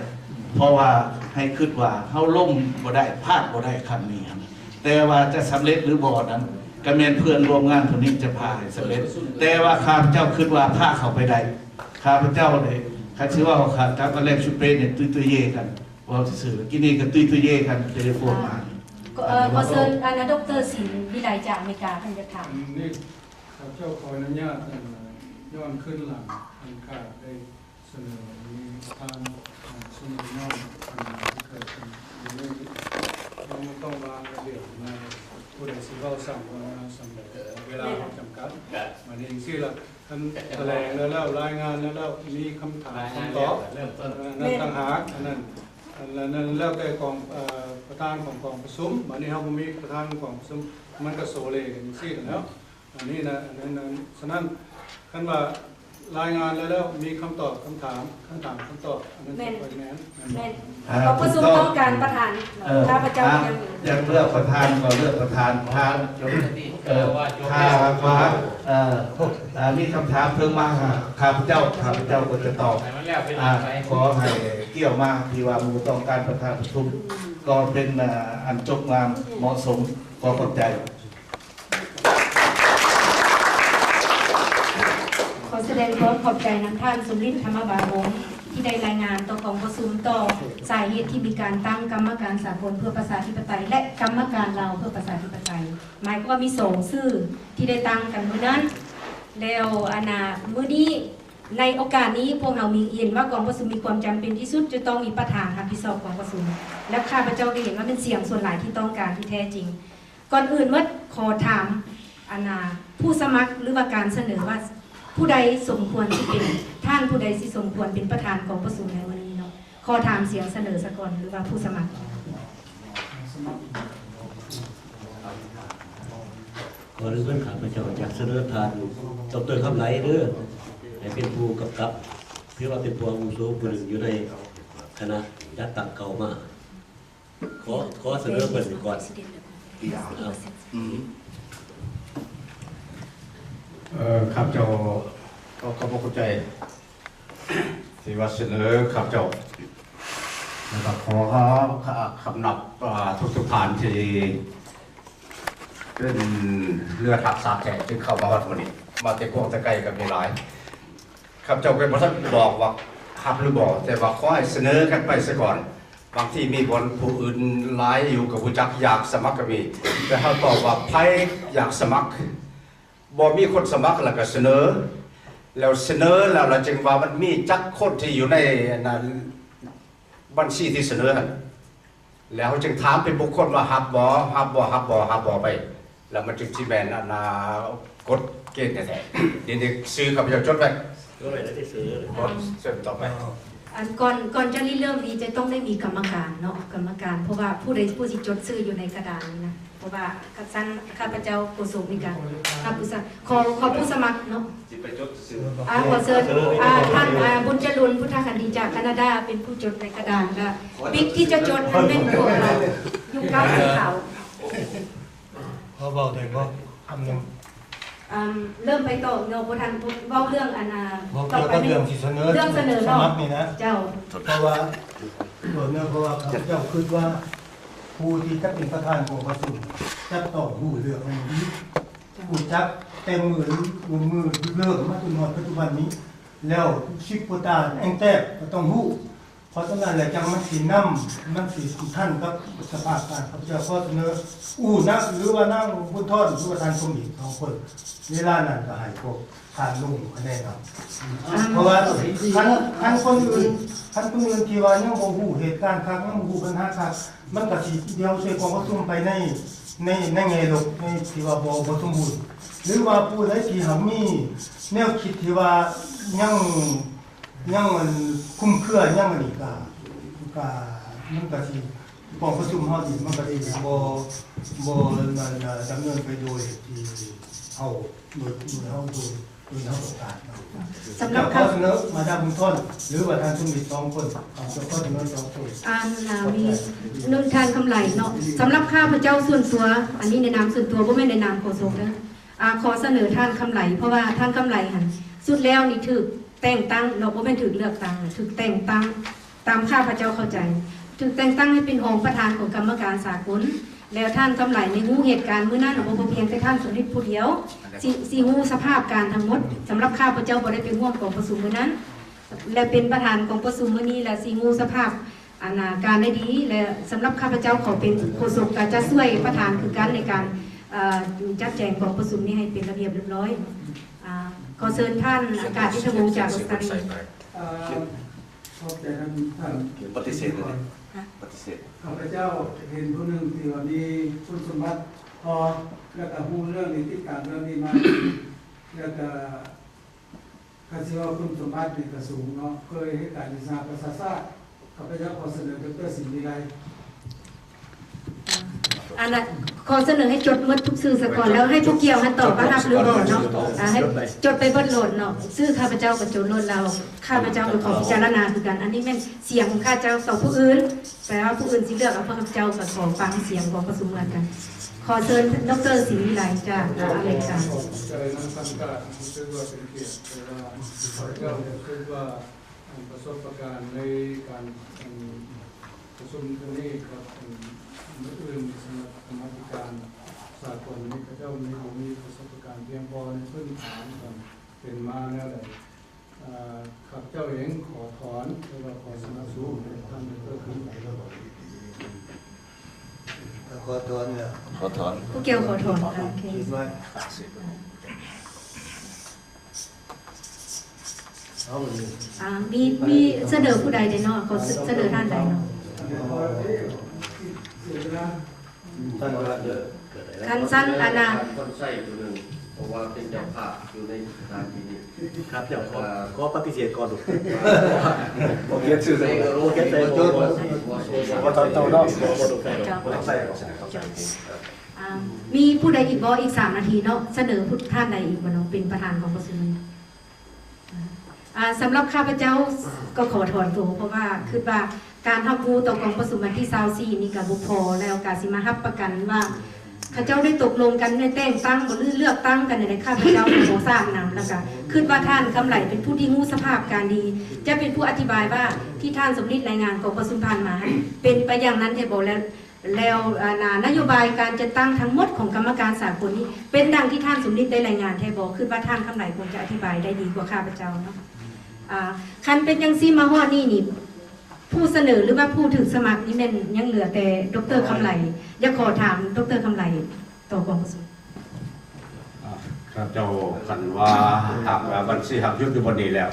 ເພາະວ່າໃຫ້ຄິດວ່າເຮົາລົ້ມບໍ່ໄດ້ ພາດບໍ່ໄດ້ຄັ້ງນີ້ຫັ້ນ ແຕ່ວ່າຈະສຳເລັດຫຼືບໍ່ນັ້ນ ກໍແມ່ນເພື່ອນຮ່ວມງານຜູ້ນີ້ຈະພາໃຫ້ສຳເລັດ ແຕ່ວ່າຂ້າພະເຈົ້າຄິດວ່າພາເຂົ້າໄປໄດ້ ຂ້າພະເຈົ້ານີ້ ຄັນຊິເວົ້າກັບອາແລັນ ຊູເປນີ້ ຕຸ້ຍຕຸ້ຍເຢກັນ ເວົ້າຊື່ໆ ກີ້ນີ້ກໍຕຸ້ຍຕຸ້ຍເຢກັນ ເທເລໂຟນມາ ກໍ ເອີ ຂໍເຊີນ ອັນນ່າ ດອກເຕີ ສິນວິໄລ ຈາກອາເມລິກາ ເພິ່ນຈະຖາມ ນີ້ ຂ້າພະເຈົ້າຂໍອະນຸຍາດ ອັນ ຍ້ອນຄືນຫຼັງ ອັນຂ້າໄດ້ສະເໜີໃນປະທານ ອັນ ຊຸມພີ່ນ້ອງ ອັນທີ່ເກີດຂຶ້ນຢູ່ນີ້ ເຮົາຕ້ອງວາງລະບຽບໃໝ່ ຜູ້ໃດຊິເວົ້າສ່ຳ ເວົ້າແນວສ່ຳໃດ ເວລາເຮົາຈຳກັດ ບາດນີ້ຈັ່ງຊີ້ລະ ຄັນຖະແຫຼງແລ້ວ ລາຍງານແລ້ວ ມີຄຳຖາມຄຳຕອບ ອັນນັ້ນຕ່າງຫາກ ອັນນັ້ນ ອັນນັ້ນແລ້ວແຕ່ກອງ ເອີ ປະທານຂອງກອງປະຊຸມ ບາດນີ້ເຮົາບໍ່ມີປະທານຂອງກອງປະຊຸມ ມັນກໍໂສເລກັນຈັ່ງຊີ້ແລ້ວ ອັນນີ້ນະ ອັນນັ້ນ ສະນັ້ນ ຄັນວ່າລາຍງານແລ້ວ ມີຄຳຕອບ ຄຳຖາມ ຄຳຖາມ ຄຳຕອບ ອັນນັ້ນຈະຄ່ອຍແມ່ນ ແມ່ນ ແມ່ນ ອ່າ ກອງປະຊຸມຕ້ອງການປະທານ ເອີ ຂ້າພະເຈົ້າ ອ່າ ຍັງ ຢາກເລືອກປະທານກໍເລືອກປະທານ ຖ້າ ເອີ ຖ້າຫາກວ່າ ເອີ ເອີ ມີຄຳຖາມເພິ່ງມາຫາຂ້າພະເຈົ້າ ຂ້າພະເຈົ້າກໍຈະຕອບ ອ່າ ຂໍໃຫ້ກ້ຽວມາທີ່ວ່າໝູ່ຕ້ອງການປະທານປະຊຸມ ກໍເປັນ ອ່າ ອັນຈົບງາມເໝາະສົມ ຂໍຂອບໃຈ. ແສດງຄວາມຂອບໃຈນຳທ່ານ ສົມລິດ ທຳມະບາວົງ ທີ່ໄດ້ລາຍງານຕໍ່ກອງປະຊຸມຕໍ່ສາເຫດທີ່ມີການຕັ້ງກຳມະການສາກົນເພື່ອປະຊາທິປະໄຕ ແລະ ກຳມະການລາວເພື່ອປະຊາທິປະໄຕ ໝາຍຄວາມວ່າມີສອງຊື່ທີ່ໄດ້ຕັ້ງກັນມື້ນັ້ນ. ແລ້ວອັນນ່າ ມື້ນີ້ ໃນໂອກາດນີ້ ພວກເຮົາມີເຫັນວ່າກອງປະຊຸມມີຄວາມຈຳເປັນທີ່ສຸດ ຈະຕ້ອງມີປະທານຮັບຜິດຊອບກອງປະຊຸມ ແລະ ຂ້າພະເຈົ້າກໍເຫັນວ່າແມ່ນສຽງສ່ວນຫຼາຍທີ່ຕ້ອງການທີ່ແທ້ຈິງ. ກ່ອນອື່ນໝົດ ຂໍຖາມ ອັນນ່າ ຜູ້ສະໝັກ ຫຼືວ່າການສະເໜີວ່າ ຜູ້ໃດສົມຄວນຊິເປັນ ທ່ານຜູ້ໃດຊິສົມຄວນເປັນປະທານກອງປະຊຸມໃນມື້ນີ້ເນາະ? ຂໍຖາມສຽງສະເໜີສາກ່ອນ ຫຼືວ່າຜູ້ສະໝັກ? ກ່ອນອື່ນ ຂ້າພະເຈົ້າຢາກສະເໜີທ່ານ ດອກເຕີ ຄຳໄຫຼ ເດີ ໃຫ້ເປັນຜູ້ກຳກັບ ຖືວ່າເປັນຜູ້ອາວຸໂສຜູ້ໜຶ່ງຢູ່ໃນຄະນະຈັດຕັ້ງເກົ່າມາ. ຂໍ ຂໍສະເໜີເພິ່ນກ່ອນ. ເອີ ຂ້າພະເຈົ້າ ຂໍຂອບພະຄຸນໃຈ ທີ່ວ່າສະເໜີຂ້າພະເຈົ້າ ແລ້ວກໍຂໍຄຳນັບ ອາ ທຸກໆທ່ານທີ່ເປັນເລືອດຮັກຊາດແທ້ ຈຶ່ງເຂົ້າມາຮອດມື້ນີ້ ມາແຕ່ກວ້າງແຕ່ໄກກໍມີຫຼາຍ. ຂ້າພະເຈົ້າກໍບໍ່ທັນບອກວ່າຮັບຫຼືບໍ່ ແຕ່ວ່າຂໍໃຫ້ສະເໜີກັນໄປສາກ່ອນ. ບາງທີມີບ່ອນຜູ້ອື່ນຫຼາຍຢູ່ກໍບໍ່ຈັກ ຢາກສະໝັກກໍມີ ແຕ່ເຮົາຕອບວ່າໃຜຢາກສະໝັກ ບໍ່ມີຄົນສະໝັກ ແລ້ວກໍສະເໜີ ແລ້ວສະເໜີແລ້ວ ລະຈຶ່ງວ່າມັນມີຈັກຄົນທີ່ຢູ່ໃນອັນນັ້ນ ບັນຊີທີ່ສະເໜີຫັ້ນ ແລ້ວເຮົາຈຶ່ງຖາມເປັນບຸກຄົນວ່າຮັບບໍ່ ຮັບບໍ່ ຮັບບໍ່ ຮັບບໍ່ໄປ ແລ້ວມັນຈຶ່ງຊິແມ່ນອັນນ່າ ກົດເກນແທ້ໆ. ດຽວນີ້ຊື່ຂ້າພະເຈົ້າຈົດໄວ້ ເຊີນຕໍ່ໄປ. ອັນກ່ອນ ກ່ອນຈະລິເລີ່ມນີ້ ຈະຕ້ອງໄດ້ມີກຳມະການເນາະ ກຳມະການ ເພາະວ່າຜູ້ໃດຜູ້ຊິຈົດຊື່ຢູ່ໃນກະດານນີ້ນະ ເພາະວ່າຄັນຊັ້ນ ຂ້າພະເຈົ້າໂຄສົກນີ້ກະ ຮັບຜູ້ສະ ຂໍ ຂໍຜູ້ສະໝັກເນາະ ຊິໄປຈົດຊື່. ອາ ຂໍເຊີນ ອາ ທ່ານ ອາ ບຸນຈະລຸນ ພຸດທະຄັນດີ ຈາກການາດາ ເປັນຜູ້ຈົດໃນກະດານ ລະປິກທີ່ຈະຈົດນັ້ນແມ່ນພວກເຮົາ ຍຸກເກົ້າສີຂາວ. ພໍເວົ້າໄດ້ບໍ່ຄຳໜຶ່ງ? ອາ ເລີ່ມໄປຕໍ່ເນາະ ບໍ່ທັນເວົ້າເລື່ອງອັນນ່າ ເວົ້າກ່ຽວກັບເລື່ອງທີ່ສະເໜີ ເລື່ອງສະເໜີເນາະ ສະໝັກນີ້ນະ ເຈົ້າ. ເພາະວ່າສ່ວນໜຶ່ງ ເພາະວ່າຂ້າພະເຈົ້າຄິດວ່າ ຜູ້ທີ່ຈະເປັນປະທານກອງປະຊຸມ ຈະຕ້ອງຮູ້ເລື່ອງອັນນີ້ດີ ຮູ້ຈັກແຕ່ມື້ ມື້ເລີ່ມມາຈົນຮອດປັດຈຸບັນນີ້ ແລ້ວສິບກວ່າຕາແອງແຕກກໍຕ້ອງຮູ້. ເພາະສະນັ້ນແລ້ວ ຈັ່ງມັນຊິນຳ ມັນຊິທັນກັບສະພາບການ. ຂ້າພະເຈົ້າຂໍສະເໜີ ອູ້ນະ ຫຼືວ່ານາງບຸນທອນ ຫຼືວ່າທ່ານສົມເດັດ ສອງຄົນ ເວລານັ້ນກໍໃຫ້ພວກທ່ານລົງຄະແນນເອົາ. ເພາະວ່າຄັນ ຄັນຄົນອື່ນ ຄັນຄົນອື່ນທີ່ວ່າຍັງບໍ່ຮູ້ເຫດການຄັກ ຍັງບໍ່ຮູ້ບັນຫາຄັກ ມັນກໍຊິດຽວໃສ່ກອງປະຊຸມໄປໃນ ໃນ ໃນແງ່ລົບ ໃນທີ່ວ່າບໍ່ ບໍ່ສົມບູນ ຫຼືວ່າຜູ້ໃດທີ່ຫາກມີແນວຄິດທີ່ວ່າຍັງ ຍັງອັນຄຸມເຄືອ ຍັງອັນນີ້ກະ ກະ ມັນກະຊິ ກອງປະຊຸມເຮົານີ້ ມັນກະຊິບໍ່ ບໍ່ ດຳເນີນໄປໂດຍທີ່ເຮົາ ໂດຍ ໂດຍເຮົາ ໂດຍ ໂດຍເຮົາຕ້ອງການເນາະ. ສຳລັບ ເຈົ້າ ຂໍສະເໜີມາດາມບຸນທອນ ຫຼືວ່າທ່ານສົມເດັດ ສອງຄົນ ເຈົ້າຂໍສະເໜີສອງຄົນ. ອັນ ອາ ມີໜຶ່ງທ່ານຄຳໄຫຼເນາະ. ສຳລັບຂ້າພະເຈົ້າສ່ວນຕົວ ອັນນີ້ໃນນາມສ່ວນຕົວ ບໍ່ແມ່ນໃນນາມໂຄສົກເດີ. ອາ ຂໍສະເໜີທ່ານຄຳໄຫຼ ເພາະວ່າທ່ານຄຳໄຫຼຫັ້ນ ສຸດແລ້ວນີ້ຖືກແຕ່ງຕັ້ງເນາະ ບໍ່ແມ່ນຖືກເລືອກຕັ້ງ ຖືກແຕ່ງຕັ້ງ ຕາມຂ້າພະເຈົ້າເຂົ້າໃຈ ຖືກແຕ່ງຕັ້ງໃຫ້ເປັນຮອງປະທານຂອງກຳມະການສາກົນ ແລ້ວທ່ານຄຳໄຫຼນີ້ຮູ້ເຫດການມື້ນັ້ນ ບໍ່ພຽງແຕ່ທ່ານສົມເດັດຜູ້ດຽວ ຊິ ຊິຮູ້ສະພາບການທັງໝົດ. ສຳລັບຂ້າພະເຈົ້າບໍ່ໄດ້ໄປຮ່ວມກອງປະຊຸມມື້ນັ້ນ ແລະ ເປັນປະທານກອງປະຊຸມມື້ນີ້ ແລະ ຊິຮູ້ສະພາບ ອັນ ອາ ການໄດ້ດີ ແລະ ສຳລັບຂ້າພະເຈົ້າເຂົ້າເປັນໂຄສົກ ກໍຈະຊ່ວຍປະທານຄືກັນໃນການ ເອີ ຈັດແຈງກອງປະຊຸມນີ້ໃຫ້ເປັນລະບຽບລຽບຮ້ອຍ. ອາ ຂໍເຊີນທ່ານອາກາດ ວິທະວົງ ຈາກອົດສະຕາລີ. ເອີ ຂອບໃຈນຳທ່ານ ປະຕິເສດເລີຍ ປະຕິເສດ. ຂ້າພະເຈົ້າເຫັນຜູ້ໜຶ່ງທີ່ວ່າມີຄຸນສົມບັດພໍ ແລ້ວກໍຮູ້ເລື່ອງນີ້ ຕິດຕາມເລື່ອງນີ້ມາ ແລ້ວກໍ ຄັນຊິເວົ້າຄຸນສົມບັດນີ້ກະສູງເນາະ ເຄີຍເຮັດການຢູ່ສະຫະປະຊາຊາດ. ຂ້າພະເຈົ້າຂໍສະເໜີ ດອກເຕີ ສິງວິໄລ. ອັນນັ້ນ ຂໍສະເໜີໃຫ້ຈົດໝົດທຸກຊື່ສາກ່ອນ ແລ້ວໃຫ້ຜູ້ກ່ຽວຫັ້ນຕອບວ່າຮັບຫຼືບໍ່ເນາະ. ອາ ໃຫ້ຈົດໄປເບິດໂລດເນາະ ຊື່ຂ້າພະເຈົ້າກໍຈົດໂລດ ແລ້ວຂ້າພະເຈົ້າກໍຂໍພິຈາລະນາຄືກັນ. ອັນນີ້ແມ່ນສຽງຂອງຂ້າເຈົ້າຕໍ່ຜູ້ອື່ນ ແປວ່າຜູ້ອື່ນຊິເລືອກເອົາ ພວກເຈົ້າກໍຂໍຟັງສຽງກອງປະຊຸມເໝືອນກັນ. ຂໍເຊີນ ດອກເຕີ ສິງວິໄລ ຈາກອາເມລິກາ. ເຈົ້າຮູ້ສຶກວ່າ ປະສົບປະການໃນການ ອັນ ປະຊຸມຄັ້ງນີ້ກັບ ອັນ ມື້ອື່ນ ສຳລັບກຳມາທິການສາກົນນີ້ ເຂົາເຈົ້າມີ ບໍ່ມີປະສົບປະການພຽງພໍໃນພື້ນຖານການ ເປັນມາແນວໃດ? ເອີ ຂ້າພະເຈົ້າເອງຂໍຖອນ ແລະ ກໍຂໍສະໜັບສະໜູນໃຫ້ທ່ານດອກເຕີ ຂຶ້ນໄປ. ຂໍຖອນແລ້ວ ຂໍຖອນ ຜູ້ກ່ຽວຂໍຖອນ. ໂອເຄ ເອົາ ມີ ມີສະເໜີຜູ້ໃດແດ່ເນາະ? ຂໍສະເໜີທ່ານໃດເນາະ? ທ່ານ ທ່ານ ອັນນ່າ ທ່ານ ເພາະວ່າເປັນເຈົ້າພາບຢູ່ໃນສະຖານທີ່ນີ້. ຄັບ ເຈົ້າ ຂໍ ຂໍປະຕິເສດກ່ອນ. ບໍ່ຂຽນຊື່ໃສ່ ບໍ່ຂຽນໃສ່ ບໍ່ ບໍ່ ບໍ່ ບໍ່ຕ້ອງເນາະ ບໍ່ຕ້ອງໃສ່. ອ່າ ມີຜູ້ໃດອີກບໍ່? ອີກສາມນາທີເນາະ ສະເໜີຜູ້ທ່ານໃດອີກບໍ່ເນາະ ເປັນປະທານກອງປະຊຸມ? ອ່າ ສຳລັບຂ້າພະເຈົ້າກໍຂໍຖອນໂຕ ເພາະວ່າຄິດວ່າການຮັບຮູ້ຕໍ່ກອງປະຊຸມວັນທີຊາວສີ່ນີ້ກໍບໍ່ພໍແລ້ວ ກະຊິມາຮັບປະກັນວ່າເຂົາເຈົ້າໄດ້ຕົກລົງກັນ ໄດ້ແຕ່ງຕັ້ງບໍ່ ຫຼື ເລືອກຕັ້ງກັນແນວໃດ ຂ້າພະເຈົ້າກໍບໍ່ຊາບນຳ. ແລ້ວກໍຄິດວ່າທ່ານຄຳໄຫຼເປັນຜູ້ທີ່ຮູ້ສະພາບການດີ ຈະເປັນຜູ້ອະທິບາຍວ່າທີ່ທ່ານສົມฤດລາຍງານກອງປະຊຸມຜ່ານມາຫັ້ນ ເປັນໄປຢ່າງນັ້ນແທ້ບໍ່ ແລ້ວ ແລ້ວ ອັນນ່າ ນະໂຍບາຍການຈັດຕັ້ງທັງໝົດຂອງກຳມະການສາກົນນີ້ ເປັນດັ່ງທີ່ທ່ານສົມฤດໄດ້ລາຍງານແທ້ບໍ່? ຄິດວ່າທ່ານຄຳໄຫຼຄົງຈະອະທິບາຍໄດ້ດີກວ່າຂ້າພະເຈົ້າເນາະ. ອ່າ ຄັນເປັນຈັ່ງຊີ້ ມາຮອດນີ້ນີ້ ຜູ້ສະເໜີ ຫຼືວ່າຜູ້ຖືກສະໝັກນີ້ແມ່ນຍັງເຫຼືອແຕ່ ດອກເຕີ ຄຳໄຫຼ. ຢາກຂໍຖາມ ດອກເຕີ ຄຳໄຫຼ ຕໍ່ກອງປະຊຸມ. ອ່າ ຂ້າພະເຈົ້າ ຄັນວ່າຫາກວ່າບັນຊີຮັບຢຸດຢູ່ບ່ອນນີ້ແລ້ວ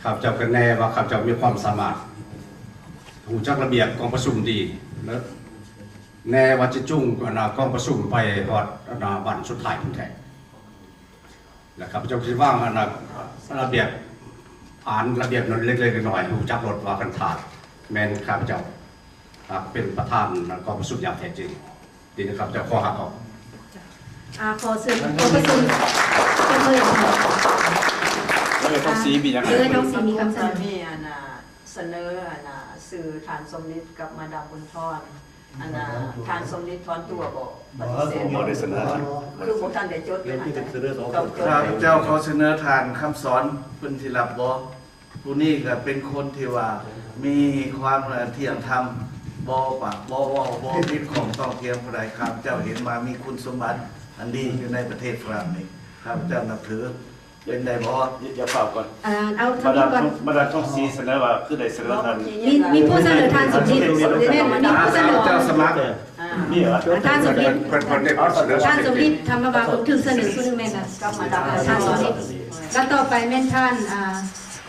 ຂ້າພະເຈົ້າກໍແນ່ວ່າຂ້າພະເຈົ້າມີຄວາມສາມາດ ຮູ້ຈັກລະບຽບກອງປະຊຸມດີ ແລະ ແນ່ວ່າຈະຈູງ ອັນນ່າ ກອງປະຊຸມໄປຮອດ ອັນນ່າ ບັນສຸດທ້າຍພຸ້ນແທ້. ແລະ ຂ້າພະເຈົ້າຊິວາງ ອັນນ່າ ລະບຽບ ອ່ານລະບຽບນັ້ນເລັກໆ ນ້ອຍໆ ຮູ້ຈັກໂລດວ່າຄັນຖ້າແມ່ນຂ້າພະເຈົ້າ ອ່າ ເປັນປະທານກອງປະຊຸມຢ່າງແທ້ຈິງ. ດີນະຄັບ ເຈົ້າຂໍຮັບເອົາ. ອ່າ ຂໍເຊີນກອງປະຊຸມ ເຊີນເລີຍ. ເອີ ທອງສີມີຫຍັງ? ເອີ ທອງສີມີຄຳສະເໜີ. ມີອັນນ່າ ສະເໜີອັນນ່າ ຊື່ທ່ານສົມລິດກັບມາດາມບຸນທອນ. ອັນນ່າ ທ່ານສົມລິດຖອນຕົວບໍ່? ປະຕິເສດ. ບໍ່ໄດ້ສະເໜີ. ຄືບໍ່ທັນໄດ້ຈົດຢູ່ຫັ້ນ. ຂ້າພະເຈົ້າຂໍສະເໜີທ່ານຄຳສອນ ເພິ່ນຊິຮັບບໍ່? ຜູ້ນີ້ກໍເປັນຄົນທີ່ວ່າມີຄວາມ ເອີ ທ່ຽງທຳ ບໍ່ປາກບໍ່ເວົ້າ ບໍ່ຜິດຂ້ອງຕ້ອງຖຽງຜູ້ໃດ. ຂ້າພະເຈົ້າເຫັນວ່າມີຄຸນສົມບັດອັນດີຢູ່ໃນປະເທດຝຣັ່ງນີ້ ຂ້າພະເຈົ້ານັບຖື ເປັນໄດ້ບໍ່? ຢ່າ ຢ່າຟ້າວກ່ອນ. ເອີ ເອົາທາງນີ້ກ່ອນ. ມາດາມ ມາດາມທອງສີສະເໜີວ່າ ຄືໄດ້ສະເໜີທ່ານ ມີ ມີຜູ້ສະເໜີທ່ານສົມຈິດ. ແມ່ນບໍ່? ມີຜູ້ສະເໜີ. ທ່ານສົມຈິດ. ມີຫວາ? ທ່ານສົມຈິດ. ເພິ່ນ ເພິ່ນໄດ້ສະເໜີ. ທ່ານສົມຈິດ ທຳມະບາ ຖືກສະເໜີຜູ້ໜຶ່ງແມ່ນລະ. ແລ້ວຕໍ່ໄປແມ່ນທ່ານ ອ່າ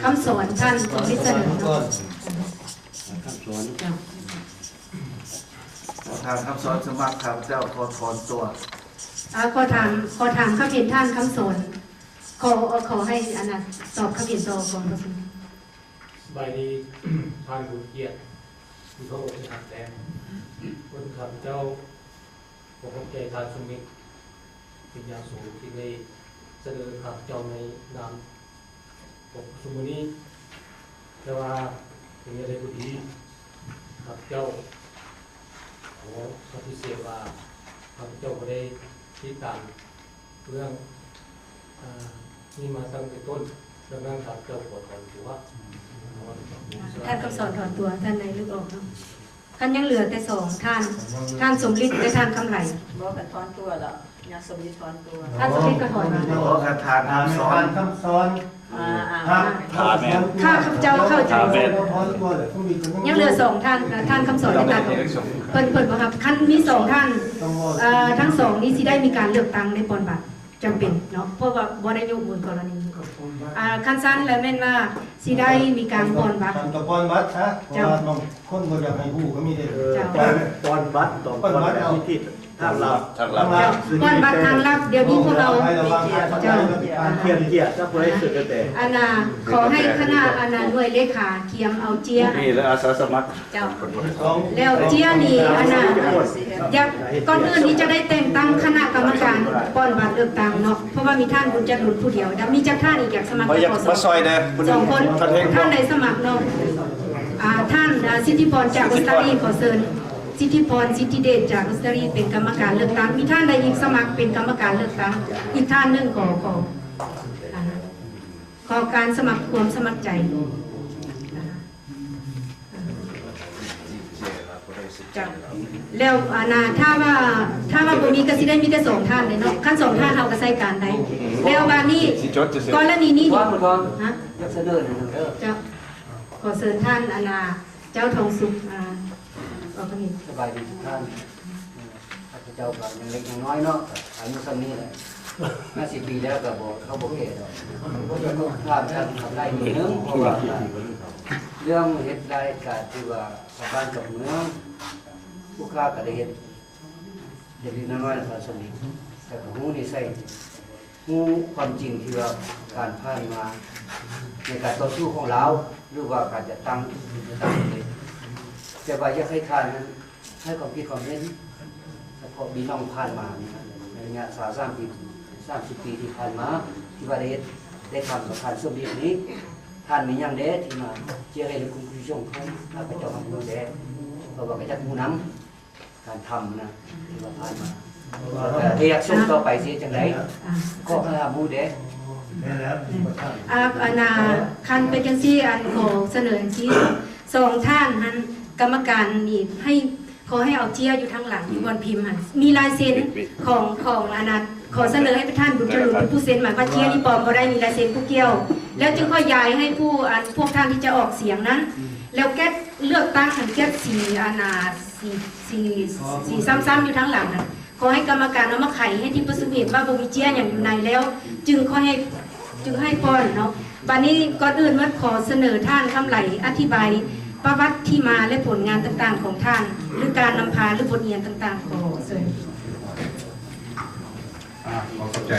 ຄຳສອນ ທ່ານສົມຈິດສະເໜີເນາະ. ທ່ານຄຳສອນ ເຈົ້າ. ທ່ານຄຳສອນສະໝັກ ຂ້າພະເຈົ້າຂໍຖອນຕົວ. ອ່າ ຂໍຖາມ ຂໍຖາມຄຳເຫັນທ່ານຄຳສອນ. ຂໍ ຂໍໃຫ້ອັນນ່າ ຕອບຄຳເຫັນຕໍ່ກອງປະຊຸມ. ສະບາຍດີ ທ່ານຜູ້ເກີດ ທີ່ເຄົາລົບທີ່ຮັກແພງ. ເພາະຂ້າພະເຈົ້າຂໍຂອບໃຈທ່ານສົມມິດເປັນຢ່າງສູງ ທີ່ໄດ້ສະເໜີຂ້າພະເຈົ້າໃນນາມກອງປະຊຸມມື້ນີ້. ແຕ່ວ່າເປັນຢ່າງໃດກໍດີ ຂ້າພະເຈົ້າຂໍປະຕິເສດວ່າ ຂ້າພະເຈົ້າບໍ່ໄດ້ຕິດຕາມ ເລື່ອງ ອ່າ ນີ້ມາຕັ້ງແຕ່ຕົ້ນ, ດັ່ງນັ້ນ ຂ້າພະເຈົ້າຂໍຖອນຕົວ. ທ່ານຄຳສອນຖອນຕົວ, ທ່ານນາຍລຶກອອກເນາະ. ທ່ານຍັງເຫຼືອແຕ່ສອງທ່ານ, ທ່ານສົມລິດ ແລະ ທ່ານຄຳໄຫຼ. ບໍ່, ຄັນຖອນຕົວແລ້ວ ຍາສົມລິດຖອນຕົວ. ທ່ານສົມລິດກໍຖອນມາ. ບໍ່, ຄັນທ່ານຄຳສອນ. ທ່ານຄຳສອນ. ອ່າ ອ່າ ຖ້າແມ່ນ ຂ້າພະເຈົ້າເຂົ້າໃຈ. ຖ້າແມ່ນ ຍັງເຫຼືອສອງທ່ານ, ທ່ານຄຳສອນ ແລະ ທ່ານ ເພິ່ນ ເພິ່ນບໍ່ຮັບ. ຄັນມີສອງທ່ານ ເອີ ທັງສອງນີ້ຊິໄດ້ມີການເລືອກຕັ້ງໃນປ່ອນບັດ ຈຳເປັນເນາະ, ເພາະວ່າບໍ່ໄດ້ຍົກມືກໍລະນີ. ອ່າ ຄັນຊັ້ນແລ້ວແມ່ນວ່າຊິໄດ້ມີການປ່ອນບັດ. ຄັນກໍປ່ອນບັດຊະ, ເຈົ້າ. ເພາະວ່າບາງຄົນບໍ່ຢາກໃຫ້ຮູ້ກໍມີເດ້. ເຈົ້າ. ປ່ອນ ປ່ອນບັດ ຕ້ອງປ່ອນແບບມີທິດ ທາງລັບ ທາງລັບ. ເຈົ້າ. ປ່ອນບັດທາງລັບ. ດຽວນີ້ພວກເຮົາ ເຈົ້າ. ເຂດກຽດ ເຈົ້າ ຜູ້ໃດເຊີນກໍແຕ່ ອັນນ່າ ຂໍໃຫ້ຄະນະ ອັນນ່າ ໜ່ວຍເລຂາກຽມເອົາເຈ້ຍ ນີ້ ແລະ ອາສາສະໝັກ. ເຈົ້າ. ແລ້ວເຈ້ຍນີ້ ອັນນ່າ ຢາກ ກ່ອນອື່ນນີ້ຈະໄດ້ແຕ່ງຕັ້ງຄະນະກຳມະການປ່ອນບັດເລືອກຕັ້ງເນາະ, ເພາະວ່າມີທ່ານບຸນຈັດລຸນຜູ້ດຽວ. ແລ້ວມີຈັກທ່ານອີກຢາກສະໝັກ? ມາຊ່ອຍແດ່ ສອງຄົນ. ທ່ານໃດສະໝັກເນາະ? ອ່າ ທ່ານ ສິດທິພອນຈາກອົດສະຕາລີ ຂໍເຊີນ. ສິດທິພອນ ສິດທິເດດ ຈາກອົດສະຕາລີ ເປັນກຳມະການເລືອກຕັ້ງ. ມີທ່ານໃດອີກສະໝັກເປັນກຳມະການເລືອກຕັ້ງ? ອີກທ່ານໜຶ່ງ ຂໍ ຂໍ ອ່າ ຂໍການສະໝັກ ຄວາມສະໝັກໃຈ. ເຈົ້າ ແລ້ວອັນນ່າ ຖ້າວ່າ ຖ້າວ່າບໍ່ມີກໍຊິໄດ້ມີແຕ່ສອງທ່ານເດ້ເນາະ ຄັນສອງທ່ານເຮົາກໍໃຊ້ການໄດ້ ແລ້ວບາດນີ້ ຊິຈົດຈະເຊັນ ກໍລະນີນີ້ ກ່ອນກ່ອນ ຮະ ຢາກສະເໜີໜຶ່ງເດີ ເຈົ້າ ຂໍເຊີນທ່ານອັນນ່າ ເຈົ້າທອງສຸກ ອ່າ ອອກຄຳເຫັນ ສະບາຍດີທຸກທ່ານ ຂ້າພະເຈົ້າກໍຍັງເລັກຍັງນ້ອຍເນາະ ອາຍຸສ່ຳນີ້ແຫຼະ ຫ້າສິບປີແລ້ວກໍບໍ່ເຖົ້າບໍ່ແກ່ດອກ ຖາມທ່ານຄຳໄລນິດໜຶ່ງ ເພາະວ່າເລື່ອງເຮັດລາຍການທີ່ວ່າ ກັບບ້ານກັບເມືອງ ຜູ້ຂ້າກໍໄດ້ເຮັດເລັກໆນ້ອຍໆ ແລ້ວກໍສ່ຳນີ້ ແຕ່ກໍຮູ້ນິໄສ ຮູ້ຄວາມຈິງທີ່ວ່າການຜ່ານມາໃນການຕໍ່ສູ້ຂອງລາວ ຫຼືວ່າການຈັດຕັ້ງ ແຕ່ວ່າຢາກໃຫ້ທ່ານນັ້ນໃຫ້ຄວາມຄິດຄວາມເຫັນ ສະເພາະພີ່ນ້ອງຜ່ານມານີ້ ໃນໄລຍະຊາວສາມປີ ສາມສິບປີທີ່ຜ່ານມາ ທີ່ວ່າໄດ້ເຮັດ ໄດ້ທຳກັບທ່ານສົມເດັດນີ້ ທ່ານມີຫຍັງແດ່ທີ່ມາເຈຍໃຫ້ເລື່ອງຄຸ້ມຄອງຊົງເພິ່ນ ຂ້າພະເຈົ້າຮັບຮູ້ແດ່ ເພາະວ່າກໍຢາກຮູ້ນຳ ການທຳນະ ທີ່ວ່າຜ່ານມາ ແລ້ວກໍເຮັດສົ່ງຕໍ່ໄປຊິເຮັດຈັ່ງໃດ ອ່າ ຂໍໃຫ້ຮັບຮູ້ແດ່ ແມ່ນແລ້ວ ອ່າ ອັນນ່າ ຄັນເປັນຈັ່ງຊີ້ ອັນ ຂໍສະເໜີຈັ່ງຊີ້ ສອງທ່ານຫັ້ນ ກຳມະການນີ້ໃຫ້ ຂໍໃຫ້ເອົາເຈ້ຍຢູ່ທາງຫຼັງ ຢູ່ບ່ອນພິມຫັ້ນ ມີລາຍເຊັນຂອງ ຂອງອັນນັ້ນ ຂໍສະເໜີໃຫ້ທ່ານບຸນຈະລຸນເປັນຜູ້ເຊັນ ໝາຍວ່າເຈ້ຍນີ້ປອມບໍ່ໄດ້ ມີລາຍເຊັນຜູ້ກ່ຽວ ແລ້ວຈຶ່ງຄ່ອຍຢາຍໃຫ້ຜູ້ ອັນ ພວກທ່ານທີ່ຈະອອກສຽງນັ້ນ ແລ້ວແກັດເລືອກຕັ້ງຫັ້ນ ແກັດສີອັນນ່າ ສີ ສີ ສີຊ້ຳໆຢູ່ທາງຫຼັງຫັ້ນ ຂໍໃຫ້ກຳມະການເອົາມາໄຂໃຫ້ທີ່ປະຊຸມເຫັນວ່າບໍ່ມີເຈ້ຍຫຍັງຢູ່ໃນແລ້ວ ຈຶ່ງຄ່ອຍໃຫ້ ຈຶ່ງໃຫ້ປ່ອຍເນາະ. ບາດນີ້ກ່ອນອື່ນໝົດ ຂໍສະເໜີທ່ານຄຳໄລອະທິບາຍປະຫວັດທີ່ມາ ແລະ ຜົນງານຕ່າງໆຂອງທ່ານ ຫຼື ການນຳພາ ຫຼື ບົດຮຽນຕ່າງໆ ຂໍເຊີນ. ອາ ຂໍຂອບໃຈ.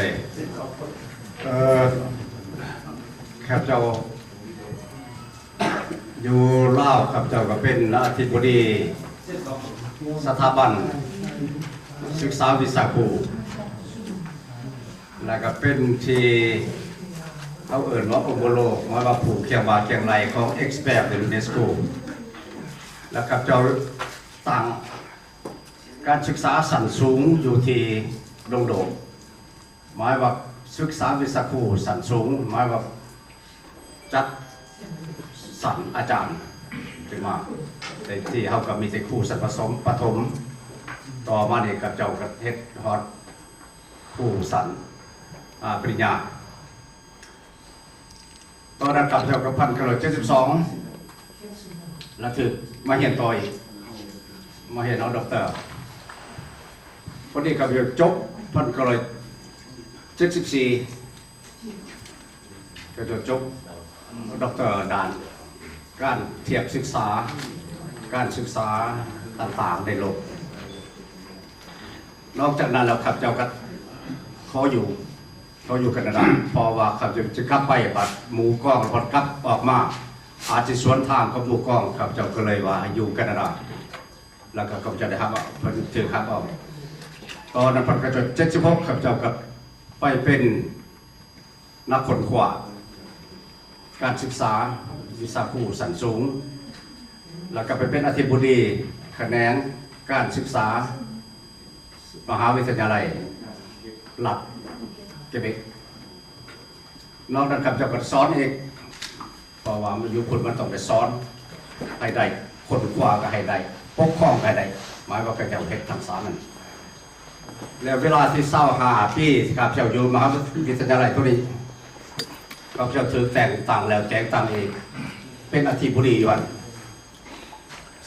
ເອີ ຂ້າພະເຈົ້າ ຢູ່ລາວ ຂ້າພະເຈົ້າກໍເປັນອະທິບໍດີສະຖາບັນສຶກສາວິຊາຄູ ແລ້ວກໍເປັນທີ່ເຮົາເອີ້ນວ່າອົງຄະໂລກ ໝາຍວ່າຜູ້ຄຽງບ່າຄຽງໄຫຼ່ຂອງ expert ໃນ UNESCO ແລ້ວຂ້າພະເຈົ້າຕັ້ງການສຶກສາຊັ້ນສູງຢູ່ທີ່ດົງໂດກ ໝາຍວ່າສຶກສາວິຊາຄູຊັ້ນສູງ ໝາຍວ່າຈັດສັນອາຈານຂຶ້ນມາ ແຕ່ທີ່ເຮົາກໍມີແຕ່ຄູຊັ້ນປະຖົມ ປະຖົມ ຕໍ່ມານີ້ຂ້າພະເຈົ້າກໍເຮັດຮອດຄູຊັ້ນ ອາ ປະລິນຍາ. ຕອນນັ້ນຂ້າພະເຈົ້າກໍພັນເກົ້າຮ້ອຍເຈັດສິບສອງ ແລ້ວຖືກມາຮຽນຕໍ່ອີກ ມາຮຽນເອົາດັອກເຕີ ພໍດີຂ້າພະເຈົ້າຈົບພັນເກົ້າຮ້ອຍເຈັດສິບສີ່ ກໍຈະຈົບດັອກເຕີດ້ານການທຽບສຶກສາ ການສຶກສາຕ່າງໆໃນໂລກ. ນອກຈາກນັ້ນແລ້ວ ຂ້າພະເຈົ້າກໍຂໍຢູ່ ຂໍຢູ່ການາດາ ເພາະວ່າຂ້າພະເຈົ້າຈະກັບໄປ ບັດໝູ່ກອງ ບັດກັບອອກມາ ອາດຊິສວນທາງກັບໝູ່ກອງ ຂ້າພະເຈົ້າກໍເລີຍວ່າໃຫ້ຢູ່ການາດາ ແລ້ວກໍຂ້າພະເຈົ້າໄດ້ຮັບ ເພິ່ນຖືກຮັບເອົາ. ຕອນນັ້ນພັນເກົ້າຮ້ອຍເຈັດສິບຫົກ ຂ້າພະເຈົ້າກໍໄປເປັນ ນັກຄົ້ນຄວ້າການສຶກສາວິຊາຄູຊັ້ນສູງ ແລ້ວກໍໄປເປັນອະທິບໍດີຂະແໜງການສຶກສາມະຫາວິທະຍາໄລລັດເກເບັກ. ນອກນັ້ນຂ້າພະເຈົ້າກໍສອນອີກ ເພາະວ່າມາຢູ່ພຸ້ນມັນຕ້ອງໄດ້ສອນໃຫ້ໄດ້ ຄົ້ນຄວ້າກໍໃຫ້ໄດ້ ປົກຄອງກໍໃຫ້ໄດ້ ໝາຍວ່າເຂົາເຈົ້າເຮັດທັງສາມນັ້ນ. ແລະເວລາທີ່ຊາວຫ້າປີ ທີ່ຂ້າພະເຈົ້າຢູ່ມະຫາວິທະຍາໄລໂຕນີ້ ຂ້າພະເຈົ້າຖືກແຕ່ງຕັ້ງແລ້ວແຕ່ງຕັ້ງອີກ ເປັນອະທິບໍດີຢູ່ຫັ້ນ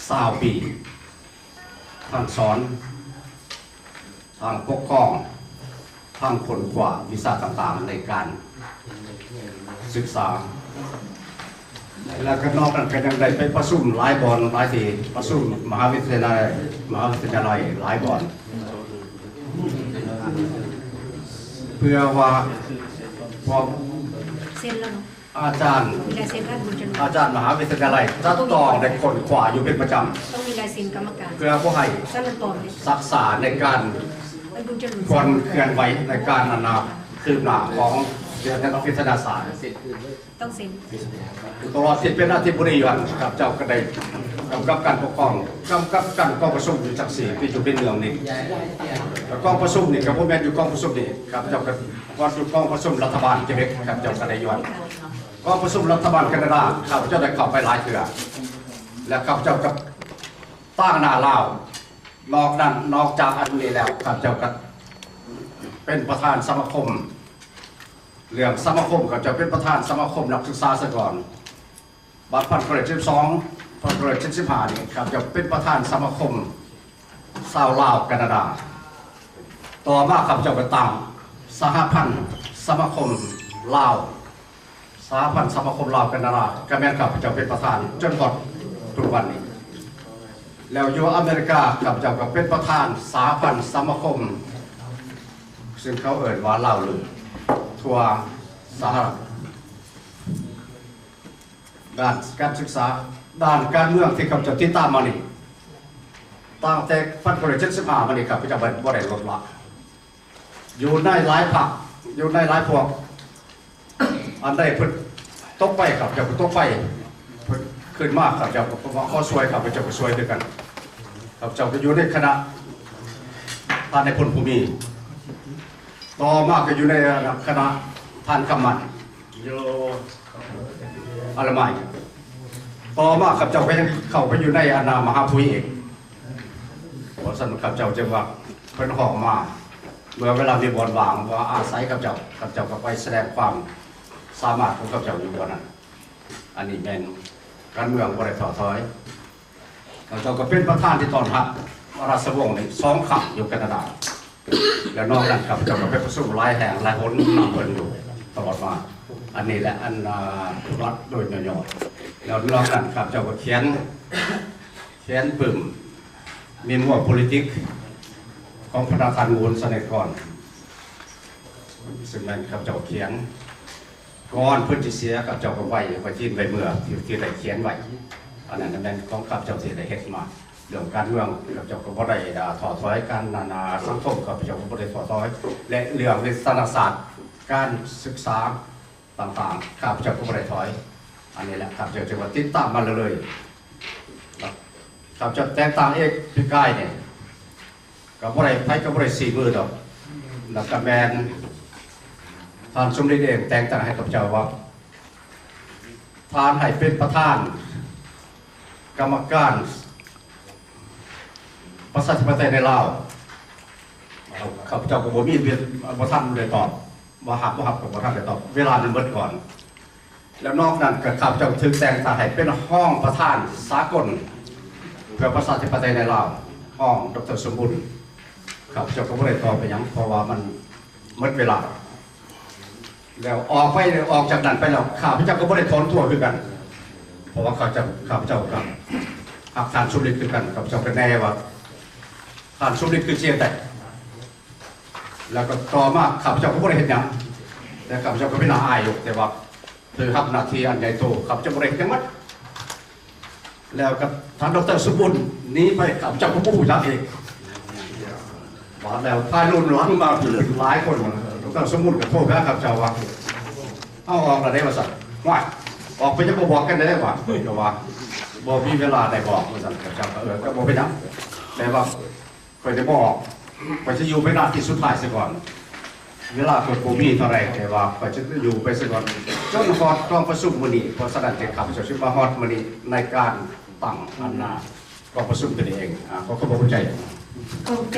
ຊາວປີ ທັງສອນ ທັງປົກຄອງ ທັງຄົ້ນຄວ້າວິຊາຕ່າງໆໃນການສຶກສາ. ແລ້ວກໍນອກນັ້ນກໍຍັງໄດ້ໄປປະຊຸມຫຼາຍບ່ອນຫຼາຍທີ່ ປະຊຸມມະຫາວິທະຍາໄລ ມະຫາວິທະຍາໄລຫຼາຍບ່ອນ ເພື່ອວ່າພວກ ເຊັນແລ້ວເນາະ ອາຈານ ມີລາຍເຊັນທ່ານບຸນຈະລຸນ ອາຈານມະຫາວິທະຍາໄລຈະຕ້ອງໄດ້ຄົ້ນຄວ້າຢູ່ເປັນປະຈຳ ຕ້ອງມີລາຍເຊັນກຳມະການ ເພື່ອບໍ່ໃຫ້ ຊັ້ນມັນປອມເດ້ ຊັກຊ້າໃນການ ທ່ານບຸນຈະລຸນ ຄວາມເຄື່ອນໄຫວໃນການ ອັນນ່າ ຄືບໜ້າຂອງວິທະຍາສາດ. ຕ້ອງເຊັນ ຕະຫຼອດທີ່ເປັນອະທິບໍດີຢູ່ຫັ້ນ ຂ້າພະເຈົ້າກໍໄດ້ກຳກັບການປົກຄອງ ກຳກັບການກອງປະຊຸມຢູ່ຈັກສີ່ປີຢູ່ເປັນເມືອງນີ້ ແລະກອງປະຊຸມນີ້ກໍບໍ່ແມ່ນຢູ່ກອງປະຊຸມນີ້ ຂ້າພະເຈົ້າກໍ ກ່ອນຢູ່ກອງປະຊຸມລັດຖະບານເກເບັກ ຂ້າພະເຈົ້າກໍໄດ້ຢູ່ຫັ້ນ ກອງປະຊຸມລັດຖະບານການາດາ ຂ້າພະເຈົ້າໄດ້ເຂົ້າໄປຫຼາຍເທື່ອ ແລະຂ້າພະເຈົ້າກໍ ຕາງໜ້າລາວ. ນອກນັ້ນ, ນອກຈາກອັນນີ້ແລ້ວ, ຂ້າພະເຈົ້າກໍເປັນປະທານສະມາຄົມ, ເລື່ອງສະມາຄົມ, ຂ້າພະເຈົ້າເປັນປະທານສະມາຄົມນັກສຶກສາສາກອນ. ບັດພັນເກົ້າຮ້ອຍເຈັດສິບສອງ ພັນເກົ້າຮ້ອຍເຈັດສິບຫ້ານີ້ ຂ້າພະເຈົ້າເປັນປະທານສະມາຄົມຊາວລາວການາດາ. ຕໍ່ມາຂ້າພະເຈົ້າກໍຕັ້ງສະຫະພັນສະມາຄົມລາວ ສະຫະພັນສະມາຄົມລາວການາດາ ກໍແມ່ນຂ້າພະເຈົ້າເປັນປະທານຈົນຮອດທຸກວັນນີ້. ແລ້ວຢູ່ອາເມລິກາ ຂ້າພະເຈົ້າກໍເປັນປະທານສະຫະພັນສະມາຄົມ ຊຶ່ງເຂົາເອີ້ນວ່າລາວລຶ້ງ ທົ່ວສະຫະລັດ. ດ້ານການສຶກສາ, ດ້ານການເມືອງທີ່ຂ້າພະເຈົ້າຕິດຕາມມານີ້ ຕັ້ງແຕ່ພັນເກົ້າຮ້ອຍເຈັດສິບຫ້າມານີ້ ຂ້າພະເຈົ້າບໍ່ ບໍ່ໄດ້ລົດລະ. ຢູ່ໃນຫຼາຍພັກ, ຢູ່ໃນຫຼາຍພວກ, ອັນໃດເພິ່ນຕົກໄປ ຂ້າພະເຈົ້າກໍຕົກໄປ, ເພິ່ນຂຶ້ນມາ ຂ້າພະເຈົ້າກໍວ່າຂໍຊ່ວຍ, ຂ້າພະເຈົ້າກໍຊ່ວຍຄືກັນ. ຂ້າພະເຈົ້າກໍຢູ່ໃນຄະນະທ່ານນາຍພົນ ພູມີ, ຕໍ່ມາກໍຢູ່ໃນຄະນະທ່ານຄຳໝັ້ນ ຢູ່ອາລະໄມ. ຕໍ່ມາຂ້າພະເຈົ້າກໍຍັງເຂົ້າໄປຢູ່ໃນອັນນາມະຫາພູອີກ. ເພາະສະນັ້ນຂ້າພະເຈົ້າຈຶ່ງວ່າເພິ່ນຮ້ອງມາ ເມື່ອເວລາມີບ່ອນວ່າງ ວ່າອາໄສຂ້າພະເຈົ້າ, ຂ້າພະເຈົ້າກໍໄປສະແດງຄວາມສາມາດຂອງຂ້າພະເຈົ້າຢູ່ບ່ອນນັ້ນ. ອັນນີ້ແມ່ນການເມືອງບໍ່ໄດ້ທໍ້ຖອຍ. ຂ້າພະເຈົ້າກໍເປັນປະທານທີ່ຕ້ອນຮັບລາຊະວົງນີ້ສອງຄັ້ງຢູ່ການາດາ ແລະ ນອກນັ້ນຂ້າພະເຈົ້າກໍໄປປະຊຸມຫຼາຍແຫ່ງຫຼາຍຫົນນຳເພິ່ນຢູ່ຕະຫຼອດມາ. ອັນນີ້ແຫຼະ ອັນ ອ່າ ປະຫວັດໂດຍຫຍໍ້ໆ. ແລ້ວນອກນັ້ນຂ້າພະເຈົ້າກໍຂຽນ ຂຽນປຶ້ມ Memoir Politique ຂອງພະນະທ່ານ ງູນ ສະເນກອນ ຊຶ່ງແມ່ນຂ້າພະເຈົ້າຂຽນ ກ່ອນເພິ່ນຊິເສຍ ຂ້າພະເຈົ້າກໍໄວ້ ໄວ້ທີ່ ໄວ້ເມືອ ທີ່ ທີ່ໄດ້ຂຽນໄວ້. ອັນນັ້ນແມ່ນຂອງຂ້າພະເຈົ້າທີ່ໄດ້ເຮັດມາ. ເລື່ອງການເມືອງ ຂ້າພະເຈົ້າກໍບໍ່ໄດ້ ອ່າ ທໍ້ຖອຍ, ການ ອັນນາ ສັງຄົມ ຂ້າພະເຈົ້າກໍບໍ່ໄດ້ທໍ້ຖອຍ ແລະ ເລື່ອງວິທະຍາສາດ ການສຶກສາຕ່າງໆ ຂ້າພະເຈົ້າກໍບໍ່ໄດ້ຖອຍ. ອັນນີ້ແຫຼະ ຂ້າພະເຈົ້າຈຶ່ງວ່າຕິດຕາມມາເລື້ອຍໆ. ຂ້າພະເຈົ້າແຕ່ງຕັ້ງເອກປີກາຍນີ້ ກໍບໍ່ໄດ້ ໃຜກໍບໍ່ໄດ້ຊີ້ມືດອກ. ແລ້ວກໍແມ່ນທ່ານສົມເດັດເອງແຕ່ງຕັ້ງໃຫ້ຂ້າພະເຈົ້າວ່າ ທ່ານໃຫ້ເປັນປະທານກຳມະການປະຊາທິປະໄຕໃນລາວ. ຂ້າພະເຈົ້າກໍບໍ່ມີ ບໍ່ທັນໄດ້ຕອບ ວ່າຮັບບໍ່ຮັບກໍບໍ່ທັນໄດ້ຕອບ ເວລາມັນໝົດກ່ອນ. ແລ້ວນອກນັ້ນກໍຂ້າພະເຈົ້າຖືກແຕ່ງຕັ້ງໃຫ້ເປັນຮອງປະທານສາກົນເພື່ອປະຊາທິປະໄຕໃນລາວ ຮອງ ດຣ. ສົມບູນ. ຂ້າພະເຈົ້າກໍບໍ່ໄດ້ຕອບໄປຫຍັງ ເພາະວ່າມັນໝົດເວລາ. ແລ້ວອອກໄປ ອອກຈາກນັ້ນໄປແລ້ວ ຂ້າພະເຈົ້າກໍບໍ່ໄດ້ຖອນຕົວຄືກັນ ເພາະວ່າຂ້າພະເຈົ້າ ຂ້າພະເຈົ້າກໍຮັກທ່ານສົມເດັດຄືກັນ. ຂ້າພະເຈົ້າກໍແນ່ວ່າທ່ານສົມເດັດຄືຊິເຮັດໄດ້. ແລ້ວກໍຕໍ່ມາຂ້າພະເຈົ້າກໍບໍ່ໄດ້ເຮັດຫຍັງ ແຕ່ຂ້າພະເຈົ້າກໍເປັນໜ້າອາຍຢູ່ ແຕ່ວ່າຖືຮັບໜ້າທີ່ອັນໃຫຍ່ໂຕ ຂ້າພະເຈົ້າບໍ່ໄດ້ເຮັດຫຍັງໝົດ. ແລ້ວກໍທ່ານ ດຣ. ສົມບູນ ໜີໄປ ຂ້າພະເຈົ້າກໍບໍ່ຮູ້ຈັກອີກ. ບາດແລ້ວພາຍລຸ້ນຫຼັງມາຫຼາຍຄົນ ດຣ. ສົມບູນກໍໂທໄປຫາຂ້າພະເຈົ້າວ່າ ເອົາອອກແລ້ວເດ້ ວ່າຊັ້ນ. ວ້າຍ ອອກໄປຍັງບໍ່ບອກກັນເດ້ ວ່າ. ເພິ່ນກໍວ່າ ບໍ່ມີເວລາໄດ້ບອກ ວ່າຊັ້ນ. ຂ້າພະເຈົ້າກໍ ເອີ ກໍບໍ່ເປັນຫຍັງ ແຕ່ວ່າ ຂ້ອຍຈະບໍ່ອອກ ຂ້ອຍຈະຢູ່ໄປໜ້າທີ່ສຸດທ້າຍຊະກ່ອນ. ເວລາຂ້ອຍບໍ່ມີເທົ່າໃດ ແຕ່ວ່າຂ້ອຍຈະຢູ່ໄປຊະກ່ອນ ຈົນຮອດກອງປະຊຸມມື້ນີ້. ເພາະສະນັ້ນຈຶ່ງຂ້າພະເຈົ້າຈຶ່ງມາຮອດມື້ນີ້ ໃນການຕັ້ງອັນນາກອງປະຊຸມຕົວນີ້ເອງ. ອາ ຂໍຂອບພະຄຸນໃຈ. ໂອເຄ